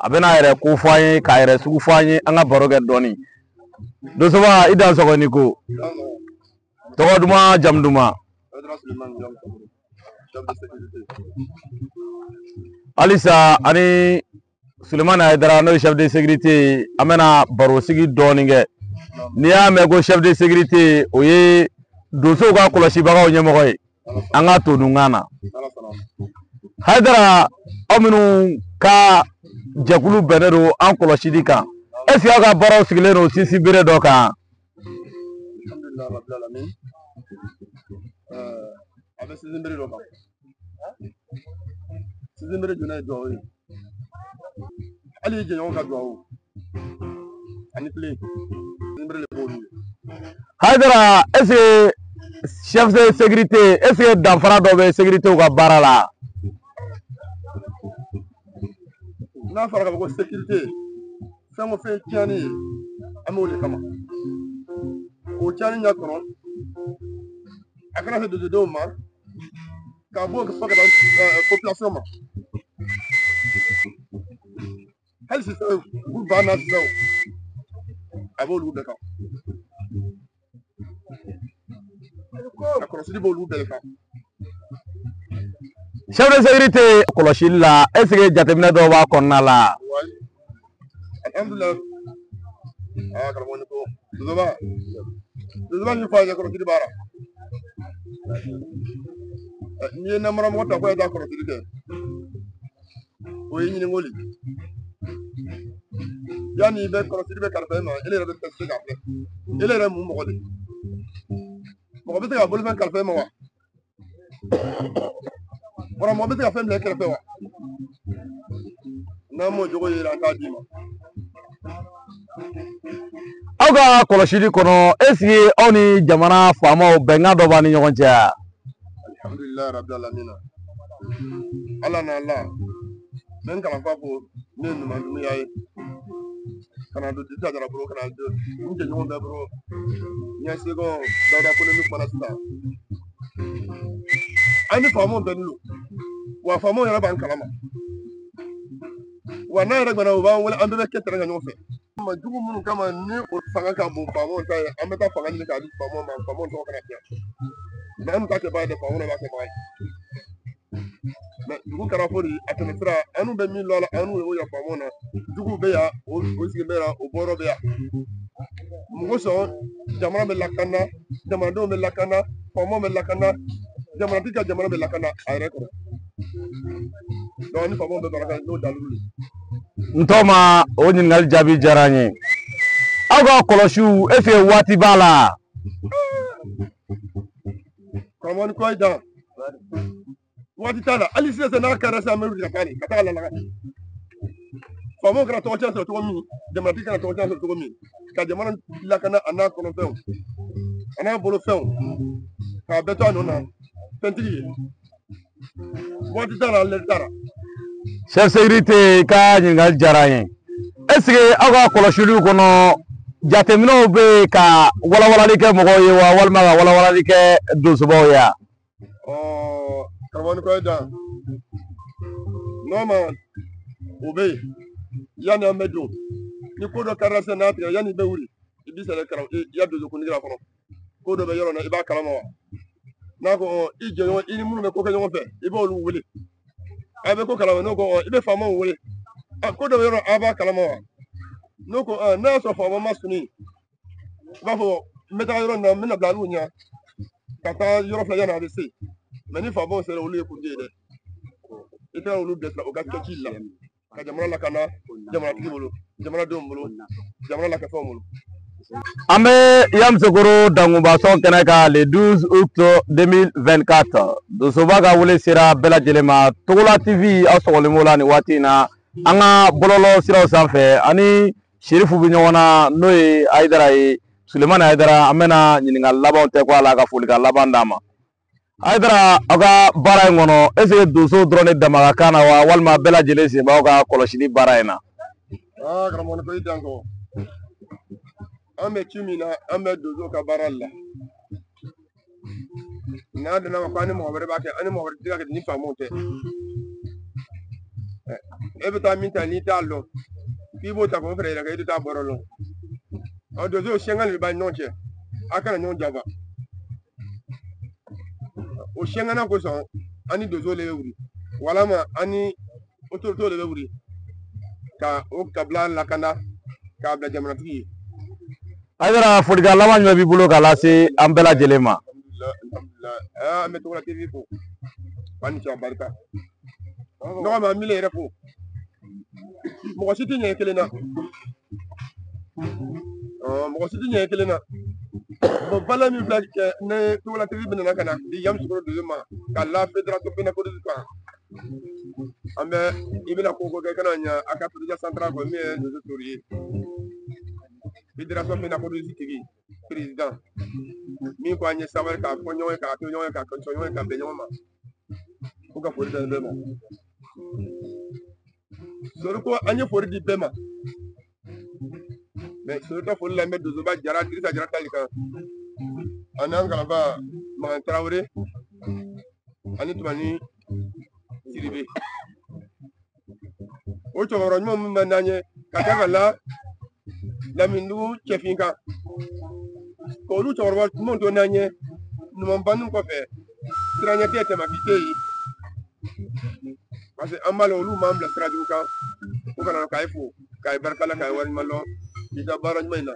A bɛna a yɛrɛ ko fɔ an ye, k'a yɛrɛ sugu fɔ an ye, an ka baro kɛ dɔɔni. Donsoba, i dansɔgɔ ni ko. Tɔgɔ duman, jamu duman? Halisa ani Sulemani Hayidara, n'o ye chef de sécurité ye, an bɛna barosigi dɔɔni kɛ. N'i y'a mɛn ko chef de sécurité, o ye donsow ka kɔlɔsibagaw ɲɛmɔgɔ ye an ka todunkan na. Hayidara, aw minnu ka jɛkulu bɛnnen don an kɔlɔsili kan, est ce que aw ka baaraw sigilen don sinsin bere dɔ kan? Alhamdulilayi rabbil alamin. A bɛ sinsin bere dɔ kan. Sinsin bere jumɛn ye duwawu ye? Hali i jɛɲɔgɔn ka duwawu ani tile, sinsin bere de b'olu ye. Hayidara, est ce que chef de sécurité, est ce que danfara dɔ bɛ sécurité ka baara la? N'a fɔra k'a fɔ ko sécurité, fɛn o fɛn tiɲɛni ye, an b'o de kama. O tiɲɛni ɲɛ kɔnɔ, a kana se donsodenw ma, k'a bɔ fɔ ka taa population ma. Hali sisan u ba n'a sisan, a b'olu bɛɛ kan. A kɔlɔsili b'olu bɛɛ kan. Chef de sécurité kɔlɔsili la, est ce que jateminɛ dɔw b'a kɔnɔna la? Alhamdulilayi. Aa karamɔgɔ ni ko donsoba, donsoba ni fa ye kɔlɔsili baara. N'i ye namaramɔgɔ ta ko e t'a kɔlɔsili kɛ, o ye ɲininkali. Yanni i bɛ kɔlɔsili bɛ kalifa e ma, e yɛrɛ bɛ se k'a kɛ. E yɛrɛ mun mɔgɔ de? Mɔgɔ bɛ se ka bolifɛn kalifa e ma wa? Wala mɔgɔ bɛ se ka fɛn bila e kɛrɛfɛ wa? N'an m'o jogo yira, an t'a d'i ma. Aw ka kɔlɔsili kɔnɔ, est ce que aw ni jamana faamaw bɛnkan dɔ b'a ni ɲɔgɔn cɛ wa? Alhamdulilayi rabbil alamin. Ala n'a la, n bɛ n kalanfa fo, ne ye ɲuman dunya ye. Ka na don Dirisa Jara bolo, ka na don n jɛɲɔgɔn bɛɛ bolo. N ɲɛ seko Dawuda Kone min kumana sisan. An ni faamaw bɛnnen don. Wa faamaw yɛrɛ b'an kalama. Wa n'a yɛrɛ gbana, u b'an wele, an bɛɛ bɛ kɛ terrain kan ɲɔgɔn fɛ. Ma jugu minnu kama ni o fanga ka bon faamaw ta ye, an bɛ taa fanga ɲini k'a di faamaw ma, faamaw tɔgɔ kana tiɲɛ. Mɛ an t'a kɛbaga ye dɛ, faamaw de b'a kɛbaga ye. Mɛ dugu kɛra fo de a tɛmɛ sira an n'u bɛ min lɔ a la an n'u y'o yafa na juguw bɛ yan o sigilen bɛ yan o bɔyɔrɔ bɛ yan mɔgɔ sɔn jamana bɛ lakana jamanadenw bɛ lakana faamaw bɛ lakana jamanatigi ka jamana bɛ lakana a yɛrɛ kɔrɔ donc ni faamaw bɛ baara kɛ n'o dalilu ye. N tɔgɔma o ɲininkali jaabi diyara n ye. Aw ka kɔlɔsiw est ce que waati b'a la? Karamɔgɔ ni kɔ dan waati t'a la hali sisan n'a kɛra sisan an bɛ wuli ka taa de ka taa lalaga faamaw kana tɔgɔ tiɲɛ sɔrɔ cogo min jamanatigi kana tɔgɔ tiɲɛ sɔrɔ cogo min ka jamana lakana a n'a kɔnɔfɛnw a n'a bolofɛnw k'a bɛɛ to a nɔ na fɛntigi ye waati t'a la lɛri t'a la. Chef sécurité ka ɲininkali diyara n ye. Est ce que aw ka kɔlɔsiliw kɔnɔ jateminɛw bɛ yen ka walawalali kɛ mɔgɔw ye wa walima ka walawalali kɛ donsobaw ye wa? Karamɔgɔ ni kɔ dan nɔɔma o bɛ yen yanni an bɛ don ni ko dɔ kɛra sisan n'a tigɛ yanni i bɛ wuli i b'i sɛnɛ karamɔgɔ i ya donso kuntigi la kɔnɔ ko dɔ bɛ yɔrɔ la i b'a kalama wa n'a ko i jɛɲɔgɔn i ni minnu bɛ ko kɛ ɲɔgɔn fɛ i b'olu wele a bɛ ko kalama n'o ko i bɛ faamaw wele ko dɔ bɛ yɔrɔ a b'a kalama wa n'o ko n'a y'a sɔrɔ faama ma sunni i b'a fɔ n bɛ taga yɔrɔ in na n bɛna bila olu ɲɛ ka taa yɔrɔ fila yanni a bɛ se mɛ ni faamaw sera olu ye kuntigi ye dɛ i taara olu bilasira u ka kɛ ci la ka jamana lakana jamanatigi bolo jamanadenw bolo jamana lakafɛnw bolo. An bɛ Yamusokoro Dangunbasɔn kɛnɛ kan le 12 août 2024 donsoba ka wele sera bɛɛ lajɛlen ma. Togola TV aw sɔgɔlen b'o la nin waati in na an ka bɔlɔlɔ siraw sanfɛ ani Serifu bɛ ɲɔgɔn na n'o ye Hayidara ye Sulemani Hayidara an bɛna ɲininkali labanw tɛ ko a la ka folikan laban d'a ma. Hayidara aw ka baara in kɔnɔ est ce que donsow dɔrɔn de dama ka kan na wa walima bɛɛ lajɛlen sen b'aw ka kɔlɔsili baara in na? Karamɔgɔ ni ko i dan kɔ an bɛ ci min na an bɛ donso ka baara la n'a donna ma ko an ni mɔgɔ wɛrɛ b'a kɛ an ni mɔgɔ wɛrɛ tɛ se ka kɛ ni faamaw tɛ e bɛ taa min ta n'i t'a lɔn k'i b'o ta k'o fɛnɛ yɛrɛ kɛ e tɛ taa bɔrɔ lɔn ɔ donso sɛngɛ de b'a ni ɲɔgɔn cɛ a kana ɲɔgɔn janfa o sɛngɛnna kosɔn an ni donso de bɛ wuli walama an ni autorité de bɛ wuli ka o kabila lakana k'a bila jamanatigi ye. Hayidara folikan laban jumɛn b'i bolo k'a lase an bɛɛ lajɛlen ma? Alhamdulilah an bɛ Togola TV fo k'an ni ce a barika nɔgɔ ma an b'i yɛrɛ fo mɔgɔ si tɛ ɲɛ kelen na mɔgɔ si tɛ ɲɛ kelen na bon valeur min filɛ kɛ ne Togola TV bɛ nana ka na di Yamusokoro donso ma ka la fédération FENACODOS kan an bɛ i bɛna ko ko kɛ kana ɲɛ a ka président central kɔ min ye donso Tori ye fédération FENACODOS tigi président min ko an ye sabali k'a fɔ ɲɔgɔn ye k'a to ɲɔgɔn ye k'a sɔn ɲɔgɔn ye ka bɛn ɲɔgɔn ma ko ka foli di bɛɛ ma Sori ko an ye foli di bɛɛ ma mɛ Sori ka foli la n bɛ donsoba Jara Dirisa Jara tali kan ani an kalanfa Makan Tarawele ani Tumani Sidibe o cɛkɔrɔba ɲuman min bɛ n'an ye ka taa ka la Laminidugu cɛfin kan k'olu cɛkɔrɔba ɲumanw to n'an ye ɲuman banni kɔfɛ siranɲɛ tɛ tɛmɛ k'i tɛ yen parce que an b'a lɔn olu m'an bila sira jugu kan ko kana k'a ye fo k'a ye barika la k'a ye waleɲuman dɔn k'i ka baara ɲuman in na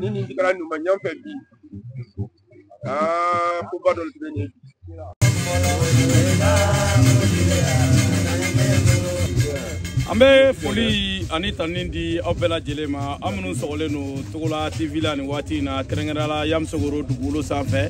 ni nin kɛra ɲuman ɲɛ fɛ bi ko ba dɔ tun bɛ nin ye bi. An bɛ foli ani tanuni di aw bɛɛ lajɛlen ma aw minnu sɔgɔlen don Togola TV la nin waati in na kɛrɛnkɛrɛnnenya la Yamusokoro dugukolo sanfɛ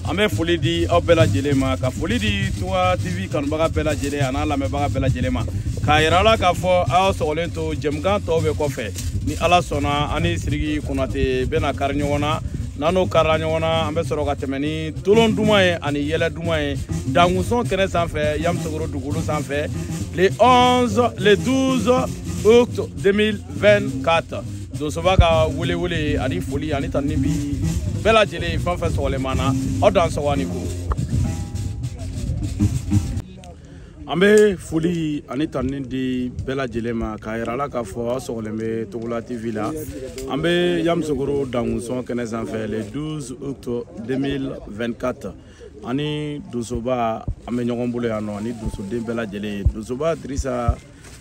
an bɛ foli di aw bɛɛ lajɛlen ma ka foli di Togola TV kanubaga bɛɛ lajɛlen a n'a lamɛnbaga bɛɛ lajɛlen ma k'a yira aw la k'a fɔ aw sɔgɔlen to jɛmukan tɔw bɛ kɔfɛ ni Ala sɔnna an ni Sidiki Konate bɛna kari ɲɔgɔn na n'an n'o karila ɲɔgɔn na an bɛ sɔrɔ ka tɛmɛ ni tolon duman ye ani yɛlɛ duman ye Dangunsɔn kɛnɛ sanfɛ Yamusokoro dugukolo sanfɛ le 11 le 12 août 2024 donsoba ka welewele ani foli ani tanuni bi bɛɛ lajɛlen fɛn fɛn sɔgɔlen b'an na aw dan sɔgɔ ani ko. An bɛ foli ani tanuni di bɛɛ lajɛlen ma k'a yira la k'a fɔ aw sɔgɔlen bɛ Togola TV la an bɛ Yamusokoro Dangunsɔn kɛnɛ sanfɛ le 12 août 2024 Ani donsoba an bɛ ɲɔgɔn bolo yan nɔ, ani donsoden bɛɛ lajɛlen. Donsoba Dirisa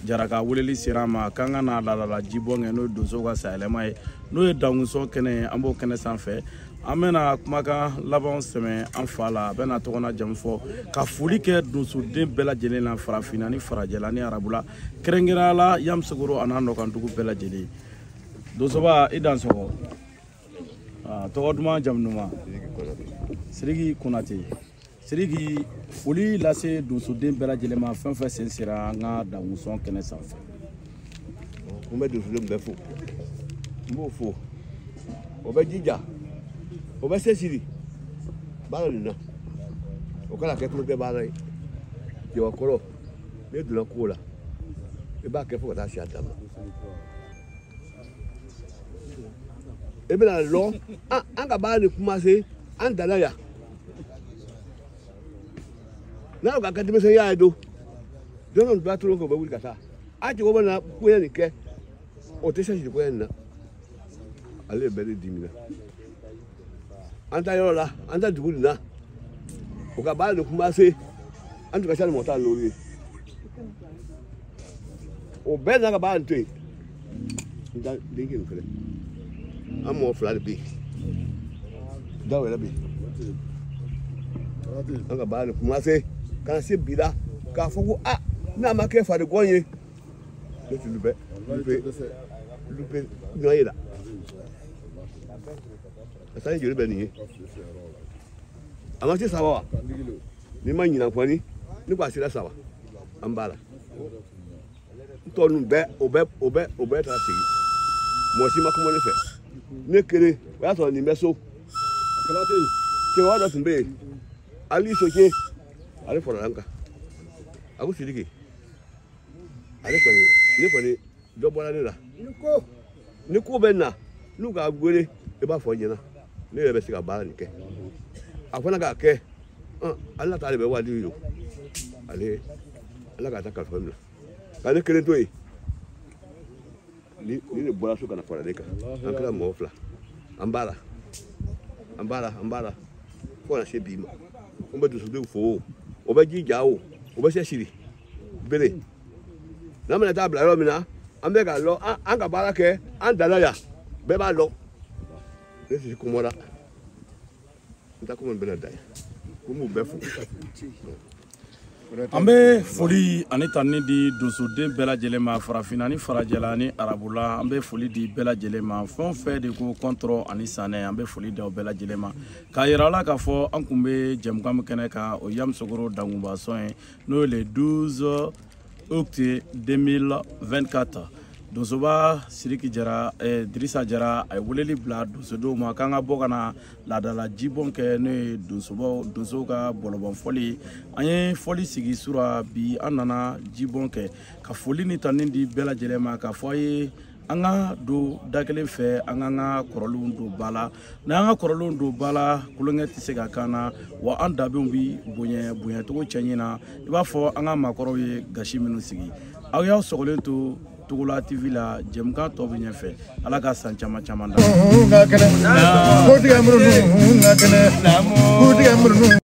Jara ka weleli sera an ma k'an ka na laadala jibɔn kɛ, n'o ye donsow ka sayɛlɛma ye, n'o ye dankun kɛnɛ ye. An b'o kɛnɛ sanfɛ, an bɛna kumakan laban sɛmɛ an fa la. A bɛna tɔgɔ n'a jamu fɔ ka foli kɛ donsoden bɛɛ lajɛlen na, farafinna ni farajɛla ni arabula, kɛrɛnkɛrɛnnenya la Yamusokoro a n'a nɔkandugu bɛɛ lajɛlen. Donsoba, i dansɔgɔ. Tɔgɔ duman, jamu duman? Sidiki Konate. Sidiki, foli lase donsoden bɛɛ lajɛlen ma, fɛn fɛn sen sera an ka dankun kɛnɛ sanfɛ. N bɛ donsodenw bɛɛ fo, n b'o fo. O bɛ jija, o bɛ cɛsiri baara nin na, o kana kɛ tulonkɛ baara ye. Jabakɔrɔ, n'e donna ko la, i b'a kɛ fo ka taa se a dan ma. I bɛna lɔn an ka baara nin commencé, an danna yan. N'a ka kɛ denmisɛnninya ye don don dɔ tulon kɛ, u bɛ wuli ka taa. A cɛkɔrɔba bɛ na koɲɛ nin kɛ, o tɛ sɛsiri koɲɛ nin na. Ale de bɛ ne dimina. An ta yɔrɔ la, an ta dugu nin na, o ka baara nin commencé, an tun ka ca ni mɔgɔ 15 ye. O bɛɛ n'a ka baara nin to yen. N ta denkɛ nin filɛ, an mɔgɔ 2 de bɛ yen, dɔw yɛrɛ bɛ yen. An ka baara nin commencé ka na se bi la, k'a fɔ ko a n'a ma kɛ farigɔn ye, ne tun bɛ lupe ɲɔgɔn ye la. A sanji joli bɛ nin ye? A ma se 3 wa? N'i ma ɲinɛ kɔni, ni ko a sera 3, an b'a la. N tɔ ninnu bɛɛ, o bɛɛ taara segin. Mɔgɔ si ma kuma ne fɛ. Ne kelen, o y'a sɔrɔ nin bɛ so. Cɛkɔrɔba dɔ tun bɛ yen, Ali Soce, ale farala n kan. A ko Sidiki, ale kɔni, ne kɔni dɔ bɔra ne la. Ni ko bɛ na, n'u k'a wele, i b'a fɔ n ɲɛna, ne yɛrɛ bɛ se ka baara nin kɛ. A fana k'a kɛ, ala t'ale bɛ wajibi don. Ale, ala k'a ta kalifa minɛ. Ka ne kelen to yen. Ni ne bɔra so ka na fara ne kan, an kɛra mɔgɔ 2. An b'a la, an b'a la, an b'a la. Fo ka na se bi ma. N bɛ donsodenw fo, o bɛ jija o, o bɛ cɛsiri bere. N'an bɛna taa bila yɔrɔ min na, an bɛ k'a lɔn, an ka baara kɛ, an danna yan, bɛɛ b'a lɔn. Ne tɛ kɔmɔ la, n ta komi bɛna da yan, ko n b'u bɛɛ fo. An bɛ foli ani tanuni di donsoden bɛɛ lajɛlen ma, farafinna ni farajɛla ni arabula. An bɛ foli di bɛɛ lajɛlen ma, fɛn o fɛn de ko kɔntɔrɔ ani sanɛ, an bɛ foli di aw bɛɛ lajɛlen ma. K'a yira aw la k'a fɔ an kun bɛ jɛmukan min kɛnɛ kan, o Yamusokoro dankunbasɔn ye, n'o ye le 12 août 2024. Donsoba Sidiki Jara, Dirisa Jara, a ye weleli bila donsodenw ma k'an ka bɔ ka na laadala jibɔn kɛ, n'o ye donsow ka bɔlɔbɔn fɔli ye. An ye fɔli sigi sura bi, an nana jibɔn kɛ ka foli ni tanuni di bɛɛ lajɛlen ma, k'a fɔ a ye an ka don da kelen fɛ, an k'an ka kɔrɔlenw don ba la. N'an ka kɔrɔlenw don ba la, kulonkɛ tɛ se ka k'an na, wa an dabenw bi bonya bonyacogo cɛɲi na, i b'a fɔ an ka maakɔrɔw ye gasi minnu sigi. Aw y'aw sɔgɔlen to Togola TV la, jɛmukan tɔ bɛ ɲɛfɛ. Ala ka san caman caman da.